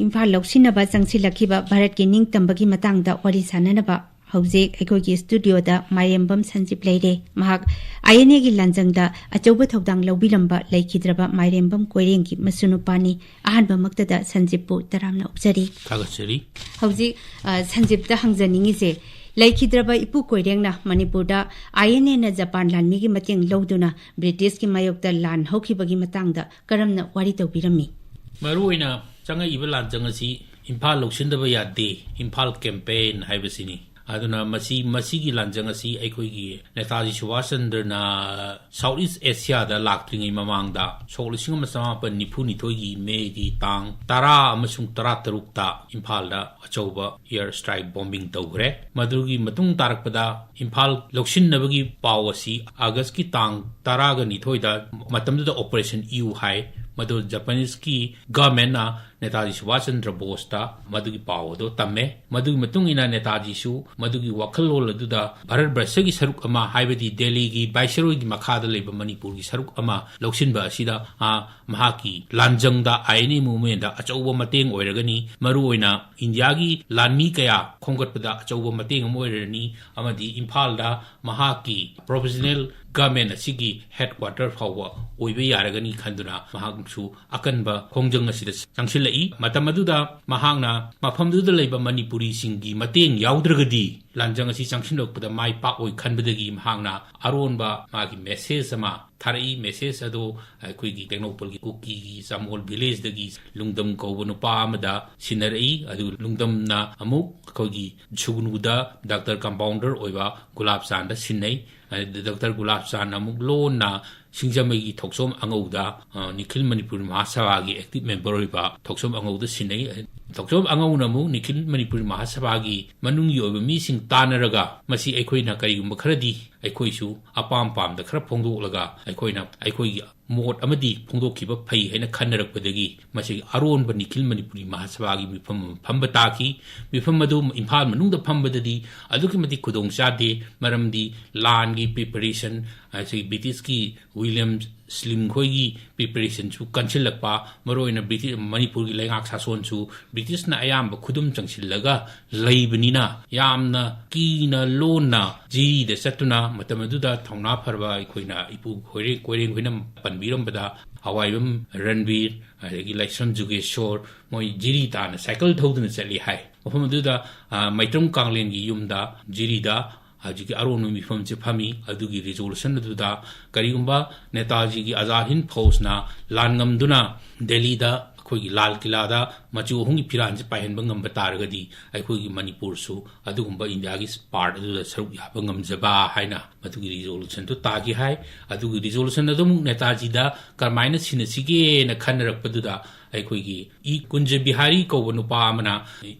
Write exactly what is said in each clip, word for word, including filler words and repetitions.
ꯏꯝꯐꯥꯜ ꯂꯧꯁꯤꯟꯅꯕ ꯆꯪꯁꯤꯜꯂꯛꯈꯤꯕ ꯚꯥꯔꯠꯀꯤ ꯅꯤꯡꯇꯝꯕꯒꯤ ꯃꯇꯥꯡꯗ ꯋꯥꯔꯤ ꯁꯥꯟꯅꯅꯕ ꯍꯧꯖꯤꯛ ꯑꯩꯈꯣꯏꯒꯤ ꯁ꯭ꯇꯨꯗꯤꯑꯣꯗ ꯃꯥꯏꯔꯦꯝꯕꯝ ꯁꯟꯖꯤꯞ ꯂꯩꯔꯦ꯫ ꯃꯍꯥꯛ ꯑꯥꯏ ꯑꯦꯟ ꯑꯦꯒꯤ ꯂꯥꯟꯖꯪꯗ ꯑꯆꯧꯕ ꯊꯧꯗꯥꯡ ꯂꯧꯕꯤꯔꯝꯕ ꯂꯩꯈꯤꯗ꯭ꯔꯕ ꯃꯥꯏꯔꯦꯝꯕꯝ ꯀꯣꯏꯔꯦꯡꯒꯤ ꯃꯁꯨꯅꯨꯄꯥꯅꯤ꯫ ꯑꯍꯥꯟꯕꯃꯛꯇꯗ ꯁꯟꯖꯤꯞꯄꯨ ꯇꯔꯥꯝꯅ ꯑꯣꯛꯆꯔꯤ꯫ ꯊꯥꯒꯠꯆꯔꯤ꯫ ꯍꯧꯖꯤꯛ, ꯑ, ꯁꯟꯖꯤꯞꯇ ꯍꯪꯖꯅꯤꯡꯉꯤꯁꯦ, ꯂꯩꯈꯤꯗ꯭ꯔꯕ ꯏꯄꯨ ꯀꯣꯏꯔꯦꯡꯅ ꯃꯅꯤꯄꯨꯔꯗ ꯑꯥꯏ ꯑꯦꯟ ꯑꯦꯅ ꯖꯄꯥꯟ ꯂꯥꯟꯃꯤꯒꯤ ꯃꯇꯦꯡ ꯂꯧꯗꯨꯅ ꯕ꯭ꯔꯤꯇꯤꯁꯀꯤ ꯃꯥꯌꯣꯛꯇ ꯂꯥꯟ ꯍꯧꯈꯤꯕꯒꯤ ꯃꯇꯥꯡꯗ ꯀꯔꯝꯅ ꯋꯥꯔꯤ ꯇꯧꯕꯤꯔꯝꯃꯤ? ꯃꯔꯨꯑꯣꯏꯅ ꯆꯪꯉꯛꯏꯕ ꯂꯥꯟꯖꯪ ꯑꯁꯤ ꯏꯝꯐꯥꯜ ꯂꯧꯁꯤꯟꯗꯕ ꯌꯥꯗꯦ, ꯏꯝꯐꯥꯜ ꯀꯦꯝꯄꯦꯟ ꯍꯥꯏꯕꯁꯤꯅꯤ꯫ ꯑꯗꯨꯅ ꯃꯁꯤ, ꯃꯁꯤꯒꯤ ꯂꯥꯟꯖꯪ ꯑꯁꯤ ꯑꯩꯈꯣꯏꯒꯤ ꯅꯦꯇꯥꯖꯤ ꯁꯨꯚꯥꯁ ꯆꯟꯗ꯭ꯔꯅ ꯁꯥꯎꯠ ꯏꯁ ꯑꯦꯁꯤꯌꯥꯗ ꯂꯥꯛꯇ꯭ꯔꯤꯉꯩ ꯃꯃꯥꯡꯗ ꯁꯣꯛ ꯂꯤꯁꯤꯡ ꯑꯃ ꯆꯃꯥꯄꯟ ꯅꯤꯐꯨ ꯅꯤꯊꯣꯏꯒꯤ ꯃꯦꯒꯤ ꯇꯥꯡ ꯇꯔꯥ ꯑꯃꯁꯨꯡ ꯇꯔꯥ ꯇꯔꯨꯛꯇ ꯏꯝꯐꯥꯜꯗ ꯑꯆꯧꯕ ꯏꯌꯔ ꯁ꯭ꯇ꯭ꯔꯥꯏꯛ ꯕꯣꯝꯕꯤꯡ ꯇꯧꯈ꯭ꯔꯦ꯫ ꯃꯗꯨꯒꯤ ꯃꯇꯨꯡ ꯇꯥꯔꯛꯄꯗ ꯏꯝꯐꯥꯜ ꯂꯧꯁꯤꯟꯅꯕꯒꯤ ꯄꯥꯎ ꯑꯁꯤ ꯑꯥꯒꯁꯀꯤ ꯇꯥꯡ ꯇꯔꯥꯒ ꯅꯤꯊꯣꯏꯗ, ꯃꯇꯝꯗꯨꯗ ꯑꯣꯄꯔꯦꯁꯟ ꯏꯌꯨ ꯍꯥꯏ, ꯃꯗꯨ ꯖꯄꯥꯅꯤꯁꯀꯤ ꯒꯚꯔꯟꯃꯦꯟꯅ ꯅꯦꯇꯥꯖꯤ ꯁꯨꯚꯥꯁ ꯆꯟꯗ꯭ꯔ ꯕꯣꯁꯇ ꯃꯗꯨꯒꯤ ꯄꯥꯎ ꯑꯗꯨ ꯇꯝꯃꯦ꯫ ꯃꯗꯨꯒꯤ ꯃꯇꯨꯡ ꯏꯟꯅ ꯅꯦꯇꯥꯖꯤꯁꯨ ꯃꯗꯨꯒꯤ ꯋꯥꯈꯜꯂꯣꯟ ꯑꯗꯨꯗ ꯚꯥꯔꯠ ꯕꯔꯁꯒꯤ ꯁꯔꯨꯛ ꯑꯃ, ꯍꯥꯏꯕꯗꯤ ꯗꯦꯜꯂꯤꯒꯤ ꯚꯥꯏꯁꯔꯣꯏꯒꯤ ꯃꯈꯥꯗ ꯂꯩꯕ ꯃꯅꯤꯄꯨꯔꯒꯤ ꯁꯔꯨꯛ ꯑꯃ ꯂꯧꯁꯤꯟꯕ ꯑꯁꯤꯗ, ꯑ, ꯃꯍꯥꯛꯀꯤ ꯂꯥꯟꯖꯪꯗ, ꯑꯥꯏ ꯑꯦꯟ ꯑꯦ ꯃꯨꯚꯃꯦꯟꯗ ꯑꯆꯧꯕ ꯃꯇꯦꯡ ꯑꯣꯏꯔꯒꯅꯤ꯫ ꯃꯔꯨꯑꯣꯏꯅ ꯏꯟꯗꯤꯌꯥꯒꯤ ꯂꯥꯟꯃꯤ ꯀꯌꯥ ꯈꯣꯝꯒꯠꯄꯗ ꯑꯆꯧꯕ ꯃꯇꯦꯡ ꯑꯃ ꯑꯣꯏꯔꯅꯤ, ꯑꯃꯗꯤ ꯏꯝꯐꯥꯜꯗ ꯃꯍꯥꯛꯀꯤ ꯄ꯭ꯔꯣꯚꯤꯖꯅꯦꯜ ꯒꯚꯔꯟꯃꯦꯟ ꯑꯁꯤꯒꯤ ꯍꯦꯗꯀ꯭ꯋꯥꯇꯔ ꯐꯥꯎꯕ ꯑꯣꯏꯕ ꯌꯥꯔꯒꯅꯤ ꯈꯟꯗꯨꯅ ꯃꯍꯥꯛꯁꯨ ꯑꯀꯟꯕ ꯈꯣꯡꯖꯪ ꯑꯁꯤꯗ ꯆꯪꯁꯤꯜꯂꯛꯏ꯫ ꯃꯇꯝ ꯑꯗꯨꯗ ꯃꯍꯥꯛꯅ ꯃꯐꯝꯗꯨꯗ ꯂꯩꯕ ꯃꯅꯤꯄꯨꯔꯤꯁꯤꯡꯒꯤ ꯃꯇꯦꯡ ꯌꯥꯎꯗ꯭ꯔꯒꯗꯤ ꯂꯥꯟꯖꯪ ꯑꯁꯤ ꯆꯪꯁꯤꯜꯂꯛꯄꯗ ꯃꯥꯏ ꯄꯥꯛꯑꯣꯏ ꯈꯟꯕꯗꯒꯤ ꯃꯍꯥꯛꯅ ꯑꯔꯣꯟꯕ ꯃꯥꯒꯤ ꯃꯦꯁꯦꯖ ꯑꯃ ꯊꯥꯔꯛꯏ꯫ ꯃꯦꯁꯦꯖ ꯑꯗꯨ ꯑꯩꯈꯣꯏꯒꯤ ꯇꯦꯡꯅꯧꯄꯜꯒꯤ ꯀꯨꯀꯤꯒꯤ ꯆꯥꯃꯣꯜ ꯚꯤꯂꯦꯖꯇꯒꯤ ꯂꯨꯡꯗꯝ ꯀꯧꯕ ꯅꯨꯄꯥ ꯑꯃꯗ ꯁꯤꯟꯅꯔꯛꯏ꯫ ꯑꯗꯨ ꯂꯨꯡꯗꯝꯅ ꯑꯃꯨꯛ ꯑꯩꯈꯣꯏꯒꯤ ꯁꯨꯒꯅꯨꯗ ꯗꯥꯛꯇꯔ ꯀꯝꯄꯥꯎꯟꯗꯔ ꯑꯣꯏꯕ ꯒꯨꯂꯥꯞ ꯆꯥꯟꯗ ꯁꯤꯟꯅꯩ꯫ ꯑꯗ ꯗꯥꯛꯇꯔ ꯒꯨꯂꯥꯞ ꯆꯥꯟ ꯑꯃꯨꯛ ꯂꯣꯟꯅ ꯁꯤꯡꯖꯃꯩꯒꯤ ꯊꯣꯛꯆꯣꯝ ꯑꯉꯧꯗ, ꯑ, ꯅꯤꯈꯤꯜ ꯃꯅꯤꯄꯨꯔ ꯃꯍꯥꯁꯚꯥꯒꯤ ꯑꯦꯛꯇꯤꯚ ꯃꯦꯝꯕꯔ ꯑꯣꯏꯕ ꯊꯣꯛꯆꯣꯝ ꯑꯉꯧꯗ ꯁꯤꯟꯅꯩ꯫ ꯊꯣꯛꯆꯣꯝ ꯑꯉꯧꯅ ꯑꯃꯨꯛ ꯅꯤꯈꯤꯜ ꯃꯅꯤꯄꯨꯔ ꯃꯍꯥꯁꯚꯥꯒꯤ ꯃꯅꯨꯡꯒꯤ ꯑꯣꯏꯕ ꯃꯤꯁꯤꯡ ꯇꯥꯟꯅꯔꯒ ꯃꯁꯤ ꯑꯩꯈꯣꯏꯅ ꯀꯔꯤꯒꯨꯝꯕ ꯈꯔꯗꯤ ꯑꯩꯈꯣꯏꯁꯨ ꯑꯄꯥꯝ ꯄꯥꯝꯗ ꯈꯔ ꯐꯣꯡꯗꯣꯛꯂꯒ ꯑꯩꯈꯣꯏꯅ ꯑꯩꯈꯣꯏꯒꯤ ꯃꯣꯠ ꯑꯃꯗꯤ ꯐꯣꯡꯗꯣꯛꯈꯤꯕ ꯐꯩ ꯍꯥꯏꯅ ꯈꯟꯅꯔꯛꯄꯗꯒꯤ ꯃꯁꯤꯒꯤ ꯑꯔꯣꯟꯕ ꯅꯤꯈꯤꯜ ꯃꯅꯤꯄꯨꯔꯤ ꯃꯍꯥꯁꯚꯥꯒꯤ ꯃꯤꯐꯝ ꯑꯃ ꯐꯝꯕ ꯇꯥꯈꯤ꯫ ꯃꯤꯐꯝ ꯑꯗꯨ ꯏꯝꯐꯥꯜ ꯃꯅꯨꯡꯗ ꯐꯝꯕꯗꯗꯤ ꯑꯗꯨꯛꯀꯤ ꯃꯇꯤꯛ ꯈꯨꯗꯣꯡ ꯆꯥꯗꯦ, ꯃꯔꯝꯗꯤ ꯂꯥꯟꯒꯤ preparation, ꯑꯁꯤ ꯕ꯭ꯔꯤꯇꯤꯁꯀꯤ ꯋꯤꯂꯤꯌꯝ ꯁ꯭ꯂꯤꯝ ꯈꯣꯏꯒꯤ preparationꯁꯨ ꯀꯟꯁꯤꯜꯂꯛꯄ, ꯃꯔꯨꯑꯣꯏꯅ ꯕ꯭ꯔꯤꯇꯤ-, ꯃꯅꯤꯄꯨꯔꯒꯤ ꯂꯩꯉꯥꯛ ꯁꯥꯁꯣꯟꯁꯨ ꯕ꯭ꯔꯤꯇꯤꯁꯅ ꯑꯌꯥꯝꯕ ꯈꯨꯗꯨꯝ ꯆꯪꯁꯤꯜꯂꯒ ꯂꯩꯕꯅꯤꯅ, ꯌꯥꯝꯅ ꯀꯤꯅ ꯂꯣꯟꯅ ꯖꯤꯔꯤꯗ ꯆꯠꯇꯨꯅ, ꯃꯇꯝ ꯑꯗꯨꯗ ꯊꯧꯅꯥ ꯐꯔꯕ ꯑꯩꯈꯣꯏꯅ ꯏꯄꯨ ꯈꯣꯏꯔꯦ-, ꯀꯣꯏꯔꯦꯡ ꯈꯣꯏꯅ ꯄꯟꯕꯤꯔꯝꯕꯗ, ꯍꯋꯥꯏꯕꯝ ꯔꯟꯕꯤꯔ, ꯑꯗꯒꯤ ꯂꯥꯏꯁ꯭ꯔꯝ ꯖꯨꯒꯦꯁꯣꯔ, ꯃꯣꯏ ꯖꯤꯔꯤ ꯇꯥꯟꯅ ꯁꯥꯏꯀꯜ ꯊꯧꯗꯨꯅ ꯆꯠꯂꯤ ꯍꯥꯏ꯫ ꯃꯐꯝ ꯑꯗꯨꯗ, ꯑ, ꯃꯩꯇ꯭ꯔꯝ ꯀꯥꯡꯂꯦꯟꯒꯤ ꯌꯨꯝꯗ, ꯖꯤꯔꯤꯗ ꯍꯧꯖꯤꯛꯀꯤ ꯑꯔꯣꯟꯕ ꯃꯤꯐꯝꯁꯦ ꯐꯝꯃꯤ꯫ ꯑꯗꯨꯒꯤ resolution ꯑꯗꯨꯗ ꯀꯔꯤꯒꯨꯝꯕ ꯅꯦꯇꯥꯖꯤꯒꯤ ꯑꯖꯥꯗ ꯍꯤꯟꯗ ꯐꯧꯖꯅ ꯂꯥꯟꯉꯝꯗꯨꯅ ꯗꯦꯜꯂꯤꯗ ꯑꯩꯈꯣꯏꯒꯤ ꯂꯥꯜ ꯀꯤꯂꯥꯗ ꯃꯆꯨ ꯑꯍꯨꯝꯒꯤ ꯐꯤꯔꯥꯟꯁꯦ ꯄꯥꯏꯍꯟꯕ ꯉꯝꯕ ꯇꯥꯔꯒꯗꯤ ꯑꯩꯈꯣꯏꯒꯤ ꯃꯅꯤꯄꯨꯔꯁꯨ ꯑꯗꯨꯒꯨꯝꯕ ꯏꯟꯗꯤꯌꯥꯒꯤ part ꯑꯗꯨꯗ ꯁꯔꯨꯛ ꯌꯥꯕ ꯉꯝꯖꯕ ꯍꯥꯏꯅ ꯃꯗꯨꯒꯤ resolutionꯗꯨ ꯇꯥꯈꯤ ꯍꯥꯏ꯫ ꯑꯗꯨꯒꯤ resolution ꯑꯗꯨ ꯑꯃꯨꯛ ꯅꯦꯇꯥꯖꯤꯗ ꯀꯔꯝꯍꯥꯏꯅ ꯁꯤꯟꯅꯁꯤꯒꯦꯅ ꯈꯟꯅꯔꯛꯄꯗꯨꯗ ꯑꯩꯈꯣꯏꯒꯤ ꯏ ꯀꯨꯟꯖ ꯕꯤꯍꯥꯔꯤ ꯀꯧꯕ ꯅꯨꯄꯥ ꯑꯃꯅ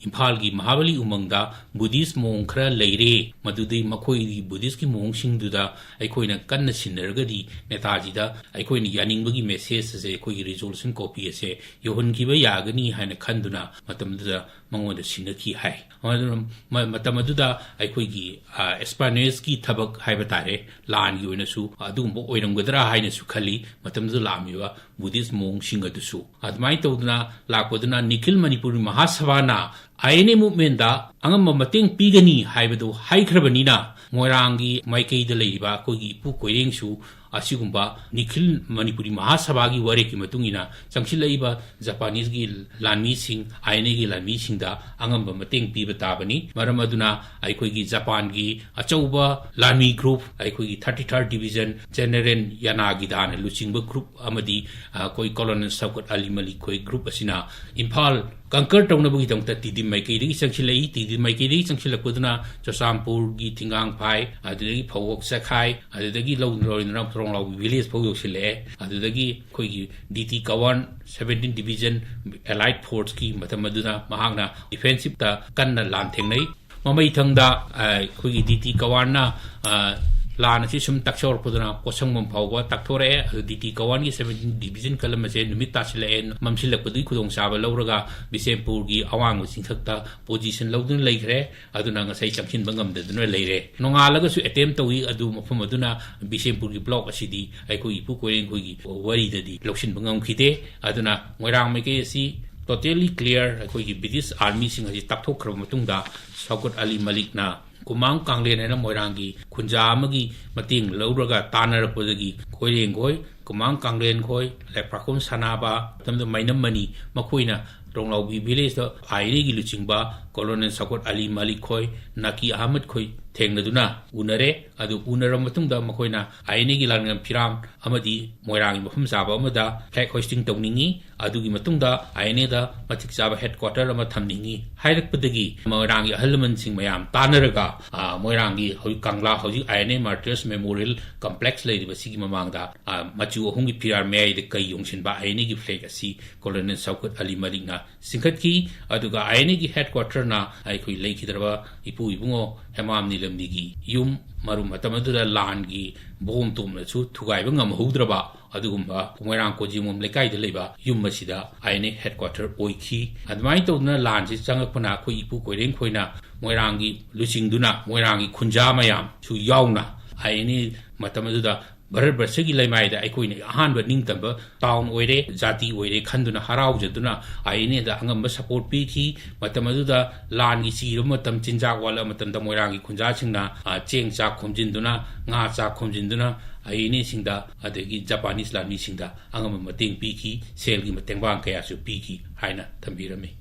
ꯏꯝꯐꯥꯜꯒꯤ ꯃꯍꯥꯕꯂꯤ ꯎꯃꯪꯗ ꯕꯨꯙꯤꯁ ꯃꯣꯡ ꯈꯔ ꯂꯩꯔꯦ, ꯃꯗꯨꯗꯤ ꯃꯈꯣꯏꯒꯤ ꯕꯨꯙꯤꯁꯀꯤ ꯃꯣꯡꯁꯤꯡꯗꯨꯗ ꯑꯩꯈꯣꯏꯅ ꯀꯟꯅ ꯁꯤꯟꯅꯔꯒꯗꯤ ꯅꯦꯇꯥꯖꯤꯗ ꯑꯩꯈꯣꯏꯅ ꯌꯥꯅꯤꯡꯕꯒꯤ message ꯑꯁꯦ, ꯑꯩꯈꯣꯏꯒꯤ resolution copy ꯑꯁꯦ ꯌꯧꯍꯟꯈꯤꯕ ꯌꯥꯒꯅꯤ ꯍꯥꯏꯅ ꯈꯟꯗꯨꯅ ꯃꯇꯝꯗꯨꯗ ꯃꯉꯣꯟꯗ ꯁꯤꯟꯅꯈꯤ ꯍꯥꯏ꯫ ꯑꯗꯨꯅ ꯃ-, ꯃꯇꯝ ꯑꯗꯨꯗ ꯑꯩꯈꯣꯏꯒꯤ, ꯑ, espionage ꯀꯤ ꯊꯕꯛ ꯍꯥꯏꯕ ꯇꯥꯔꯦ, ꯂꯥꯟꯒꯤ ꯑꯣꯏꯅꯁꯨ ꯑꯗꯨꯒꯨꯝꯕ ꯑꯣꯏꯔꯝꯒꯗ꯭ꯔꯥ ꯍꯥꯏꯅꯁꯨ ꯈꯜꯂꯤ꯫ ꯃꯇꯝꯗꯨꯗ ꯂꯥꯛꯑꯝꯃꯤꯕ ꯕꯨꯙꯤꯁ ꯃꯣꯡꯁꯤꯡ ꯑꯗꯨꯁꯨ꯫ ꯑꯗꯨꯃꯥꯏꯅ ꯇꯧꯗꯅ ꯂꯥꯛꯄꯗꯨꯅ Nikhil Manipuri ꯃꯍꯥꯁꯚꯥꯅ I N A movementꯗ ꯑꯉꯝꯕ ꯃꯇꯦꯡ ꯄꯤꯒꯅꯤ ꯍꯥꯏꯕꯗꯨ ꯍꯥꯏꯈ꯭ꯔꯕꯅꯤꯅ, ꯃꯣꯏꯔꯥꯡꯒꯤ ꯃꯥꯏꯀꯩꯗ ꯂꯩꯔꯤꯕ ꯑꯩꯈꯣꯏꯒꯤ ꯏꯄꯨ ꯀꯣꯏꯔꯦꯡꯁꯨ ꯑꯁꯤꯒꯨꯝꯕ ꯅꯤꯈꯤꯜ ꯃꯅꯤꯄꯨꯔꯤ ꯃꯍꯥꯁꯚꯥꯒꯤ ꯋꯥꯔꯦꯞꯀꯤ ꯃꯇꯨꯡ ꯏꯟꯅ ꯆꯪꯁꯤꯜꯂꯛꯏꯕ ꯖꯄꯥꯅꯤꯁꯒꯤ ꯂꯥꯟꯃꯤꯁꯤꯡ, I N Aꯒꯤ ꯂꯥꯟꯃꯤꯁꯤꯡꯗ ꯑꯉꯝꯕ ꯃꯇꯦꯡ ꯄꯤꯕ ꯇꯥꯕꯅꯤ꯫ ꯃꯔꯝ ꯑꯗꯨꯅ ꯑꯩꯈꯣꯏꯒꯤ ꯖꯄꯥꯟꯒꯤ ꯑꯆꯧꯕ ꯂꯥꯟꯃꯤ group, ꯑꯩꯈꯣꯏꯒꯤ thirty third division General ꯌꯥꯅꯥꯒꯤꯗꯥꯅ ꯂꯨꯆꯤꯡꯕ group ꯑꯃꯗꯤ, ꯑ, ꯑꯩꯈꯣꯏ Colonel ꯁꯧꯀꯠ ꯑꯂꯤ ꯃꯂꯤꯛ ꯈꯣꯏ group ꯑꯁꯤꯅ ꯏꯝꯐꯥꯜ conquer ꯇꯧꯅꯕꯒꯤꯗꯃꯛꯇ ꯇꯤꯗꯤꯝ ꯃꯥꯏꯀꯩꯗꯒꯤ ꯆꯪꯁꯤꯜꯂꯛꯏ꯫ ꯇꯤꯗꯤꯝ ꯃꯥꯏꯀꯩꯗꯒꯤ ꯆꯪꯁꯤꯜꯂꯛꯄꯗꯨꯅ ꯆꯨꯔꯆꯥꯟꯄꯨꯔꯒꯤ ꯊꯤꯡꯒꯥꯡꯐꯥꯏ, ꯑꯗꯨꯗꯒꯤ ꯐꯧꯕꯣꯛ ꯆꯈꯥꯏ, ꯑꯗꯨꯗꯒꯤ ꯂꯧ ꯂꯧꯔꯤꯗꯨꯅ ꯊꯣꯔꯣꯡꯂꯥꯎꯕꯤ village ꯐꯥꯎ ꯌꯧꯁꯤꯜꯂꯛꯑꯦ꯫ ꯑꯗꯨꯗꯒꯤ ꯑꯩꯈꯣꯏꯒꯤ D T ꯀꯋꯥꯟ, seventeen division allied force ꯀꯤ ꯃꯇꯝ ꯑꯗꯨꯗ ꯃꯍꯥꯛꯅ defensive ꯇ ꯀꯟꯅ ꯂꯥꯟ ꯊꯦꯡꯅꯩ꯫ ꯃꯃꯩꯊꯪꯗ, ꯑ, ꯑꯩꯈꯣꯏꯒꯤ D T ꯀꯋꯥꯟꯅ, ꯑ, ꯂꯥꯟ ꯑꯁꯤ ꯁꯨꯝ ꯇꯛꯁꯧꯔꯛꯄꯗꯨꯅ ꯄꯣꯠꯁꯪꯕꯝ ꯐꯥꯎꯕ ꯇꯛꯊꯣꯔꯛꯑꯦ꯫ ꯑꯗꯨ ꯗꯤ ꯇꯤ ꯀꯋꯥꯟꯒꯤ ꯁꯕꯦꯟꯇꯤꯟ ꯗꯤꯕꯤꯖꯟ ꯀꯂꯝ ꯑꯁꯦ ꯅꯨꯃꯤꯠ ꯇꯥꯁꯤꯜꯂꯛꯑꯦ, ꯃꯝꯁꯤꯜꯂꯛꯄꯗꯨꯒꯤ ꯈꯨꯗꯣꯡꯆꯥꯕ ꯂꯧꯔꯒ ꯕꯤꯁꯦꯝꯄꯨꯔꯒꯤ ꯑꯋꯥꯡꯕ ꯆꯤꯡꯊꯛꯇ ꯄꯣꯖꯤꯁꯟ ꯂꯧꯗꯨꯅ ꯂꯩꯈ꯭ꯔꯦ꯫ ꯑꯗꯨꯅ ꯉꯁꯥꯏ ꯆꯪꯁꯤꯟꯕ ꯉꯝꯗꯗꯨꯅ ꯂꯩꯔꯦ꯫ ꯅꯣꯡꯉꯥꯜꯂꯒꯁꯨ ꯑꯦꯇꯦꯝ ꯇꯧꯏ, ꯑꯗꯨ ꯃꯐꯝ ꯑꯗꯨꯅ ꯕꯤꯁꯦꯝꯄꯨꯔꯒꯤ ꯕ꯭ꯂꯣꯛ ꯑꯁꯤꯗꯤ ꯑꯩꯈꯣꯏ ꯏꯄꯨ ꯀꯣꯏꯔꯦꯡꯈꯣꯏꯒꯤ ꯋꯥꯔꯤꯗꯗꯤ ꯂꯧꯁꯤꯟꯕ ꯉꯝꯈꯤꯗꯦ꯫ ꯑꯗꯨꯅ ꯃꯣꯏꯔꯥꯡ ꯃꯥꯏꯀꯩ ꯑꯁꯤ totally clear, ꯑꯩꯈꯣꯏꯒꯤ ꯕ꯭ꯔꯤꯇꯤꯁ ꯑꯥꯔꯃꯤꯁꯤꯡ ꯑꯁꯤ ꯇꯥꯛꯊꯣꯛꯈ꯭ꯔꯕ ꯃꯇꯨꯡꯗ ꯁꯧꯀꯠ ꯑꯂꯤ ꯃꯂꯤꯛꯅ ꯀꯨꯃꯥꯡ ꯀꯥꯡꯂꯦꯟ ꯍꯥꯏꯅ ꯃꯣꯏꯔꯥꯡꯒꯤ ꯈꯨꯟꯖꯥ ꯑꯃꯒꯤ ꯃꯇꯦꯡ ꯂꯧꯔꯒ ꯇꯥꯟꯅꯔꯛꯄꯗꯒꯤ ꯀꯣꯏꯔꯦꯡꯈꯣꯏ, ꯀꯨꯃꯥꯡ ꯀꯥꯡꯂꯦꯟꯈꯣꯏ, ꯂꯩꯄꯥꯛꯈꯣꯝ ꯁꯅꯥꯕ, ꯃꯇꯝꯗ ꯃꯩꯅꯝ ꯃꯅꯤ, ꯃꯈꯣꯏꯅ ꯔꯣꯡꯂꯥꯎꯕꯤ ꯚꯤꯂꯦꯖꯇ ꯑꯥꯏ ꯑꯦꯟ ꯑꯦꯒꯤ ꯂꯨꯆꯤꯡꯕ ꯀꯣꯂꯣꯅꯦꯜ ꯁꯧꯀꯠ ꯑꯂꯤ ꯃꯂꯤꯛ ꯈꯣꯏ, ꯅꯥꯀꯤ ꯑꯍꯃꯗ ꯈꯣꯏ ꯊꯦꯡꯅꯗꯨꯅ ꯎꯅꯔꯦ꯫ ꯑꯗꯨ ꯎꯅꯔꯕ ꯃꯇꯨꯡꯗ ꯃꯈꯣꯏꯅ ꯑꯥꯏ ꯑꯦꯟ ꯑꯦꯒꯤ ꯂꯥꯟꯉꯝ ꯐꯤꯔꯥꯝ ꯑꯃꯗꯤ ꯃꯣꯏꯔꯥꯡꯒꯤ ꯃꯐꯝ ꯆꯥꯕ ꯑꯃꯗ ꯐ꯭ꯂꯦꯒ ꯍꯣꯏꯁꯇꯤꯡ ꯇꯧꯅꯤꯡꯏ꯫ ꯑꯗꯨꯒꯤ ꯃꯇꯨꯡꯗ ꯑꯥꯏ ꯑꯦꯟ ꯑꯦꯗ ꯃꯇꯤꯛ ꯆꯥꯕ ꯍꯦꯗꯀ꯭ꯋꯥꯇꯔ ꯑꯃ ꯊꯝꯅꯤꯡꯏ ꯍꯥꯏꯔꯛꯄꯗꯒꯤ ꯃꯣꯏꯔꯥꯡꯒꯤ ꯑꯍꯜ ꯂꯃꯟꯁꯤꯡ ꯃꯌꯥꯝ ꯇꯥꯟꯅꯔꯒ, ꯑ, ꯃꯣꯏꯔꯥꯡꯒꯤ ꯍꯧꯖꯤꯛ ꯀꯪꯂꯥ, ꯍꯧꯖꯤꯛ ꯑꯥꯏ ꯑꯦꯟ ꯑꯦ ꯃꯥꯔꯇꯤꯌꯔꯁ ꯃꯦꯃꯣꯔꯤꯌꯦꯜ ꯀꯝꯄ꯭ꯂꯦꯛꯁ ꯂꯩꯔꯤꯕ ꯁꯤꯒꯤ ꯃꯃꯥꯡꯗ, ꯑ, ꯃꯆꯨ ꯑꯍꯨꯝꯒꯤ ꯐꯤꯔꯥꯜ ꯃꯌꯥꯏꯗ ꯀꯩ ꯌꯣꯡꯁꯤꯟꯕ ꯑꯥꯏ ꯑꯦꯟ ꯑꯦꯒꯤ ꯐ꯭ꯂꯦꯒ ꯑꯁꯤ ꯀꯣꯂꯣꯅꯦꯜ ꯁꯧꯀꯠ ꯑꯂꯤ ꯃꯂꯤꯛꯅ ꯆꯤꯡꯈꯠꯈꯤ꯫ ꯑꯗꯨꯒ ꯑꯥꯏ ꯑꯦꯟ ꯑꯦꯒꯤ ꯍꯦꯗꯀ꯭ꯋꯥꯇꯔꯅ ꯑꯩꯈꯣꯏ ꯂꯩꯈꯤꯗ꯭ꯔꯕ ꯏꯄꯨ ꯏꯕꯨꯡꯉꯣ ꯍꯦꯃꯥꯝ ꯅꯤꯂꯝꯅꯤꯒꯤ ꯌꯨꯝ, ꯃꯔꯨ ꯃꯇꯝ ꯑꯗꯨꯗ ꯂꯥꯟꯒꯤ ꯕꯣꯝ ꯇꯣꯝꯅꯁꯨ ꯊꯨꯒꯥꯏꯕ ꯉꯝꯍꯧꯗ꯭ꯔꯕ ꯑꯗꯨꯒꯨꯝꯕ ꯃꯣꯏꯔꯥꯡ ꯀꯣꯖꯤꯃꯣꯝ ꯂꯩꯀꯥꯏꯗ ꯂꯩꯕ ꯌꯨꯝ ꯑꯁꯤꯗ ꯑꯥꯏ ꯑꯦꯟ ꯑꯦ ꯍꯦꯗꯀ꯭ꯋꯥꯇꯔ ꯑꯣꯏꯈꯤ꯫ ꯑꯗꯨꯃꯥꯏꯅ ꯇꯧꯗꯅ ꯂꯥꯟꯁꯤ ꯆꯪꯉꯛꯄꯅ ꯑꯩꯈꯣꯏ ꯏꯄꯨ ꯀꯣꯏꯔꯦꯡ ꯈꯣꯏꯅ ꯃꯣꯏꯔꯥꯡꯒꯤ ꯂꯨꯆꯤꯡꯗꯨꯅ ꯃꯣꯏꯔꯥꯡꯒꯤ ꯈꯨꯟꯖꯥ ꯃꯌꯥꯝꯁꯨ ꯌꯥꯎꯅ ꯑꯥꯏ ꯑꯦꯟ ꯑꯦ ꯃꯇꯝ ꯑꯗꯨꯗ ꯚꯥꯔꯠ ꯕꯔꯁꯒꯤ ꯂꯩꯃꯥꯏꯗ ꯑꯩꯈꯣꯏꯅ ꯑꯍꯥꯟꯕ ꯅꯤꯡꯇꯝꯕ ꯇꯥꯎꯟ ꯑꯣꯏꯔꯦ, ꯖꯥꯇꯤ ꯑꯣꯏꯔꯦ ꯈꯟꯗꯨꯅ ꯍꯔꯥꯎꯖꯗꯨꯅ ꯑꯥꯏ ꯑꯦꯟ ꯑꯦꯗ ꯑꯉꯝꯕ ꯁꯄꯣꯔꯠ ꯄꯤꯈꯤ꯫ ꯃꯇꯝ ꯑꯗꯨꯗ ꯂꯥꯟꯒꯤ ꯆꯤꯔꯕ ꯃꯇꯝ, ꯆꯤꯟꯖꯥꯛ ꯋꯥꯠꯂꯕ ꯃꯇꯝꯗ ꯃꯣꯏꯔꯥꯡꯒꯤ ꯈꯨꯟꯖꯥꯁꯤꯡꯅ, ꯑ, ꯆꯦꯡ ꯆꯥꯛ ꯈꯣꯝꯖꯤꯟꯗꯨꯅ, ꯉꯥ ꯆꯥꯛ ꯈꯣꯝꯖꯤꯟꯗꯨꯅ ꯑꯥꯏ ꯑꯦꯟ ꯑꯦꯁꯤꯡꯗ ꯑꯗꯒꯤ ꯖꯄꯥꯅꯤꯁ ꯂꯥꯟꯃꯤꯁꯤꯡꯗ ꯑꯉꯝꯕ ꯃꯇꯦꯡ ꯄꯤꯈꯤ, ꯁꯦꯜꯒꯤ ꯃꯇꯦꯡꯕꯥꯡ ꯀꯌꯥꯁꯨ ꯄꯤꯈꯤ ꯍꯥꯏꯅ ꯊꯝꯕꯤꯔꯝꯃꯤ꯫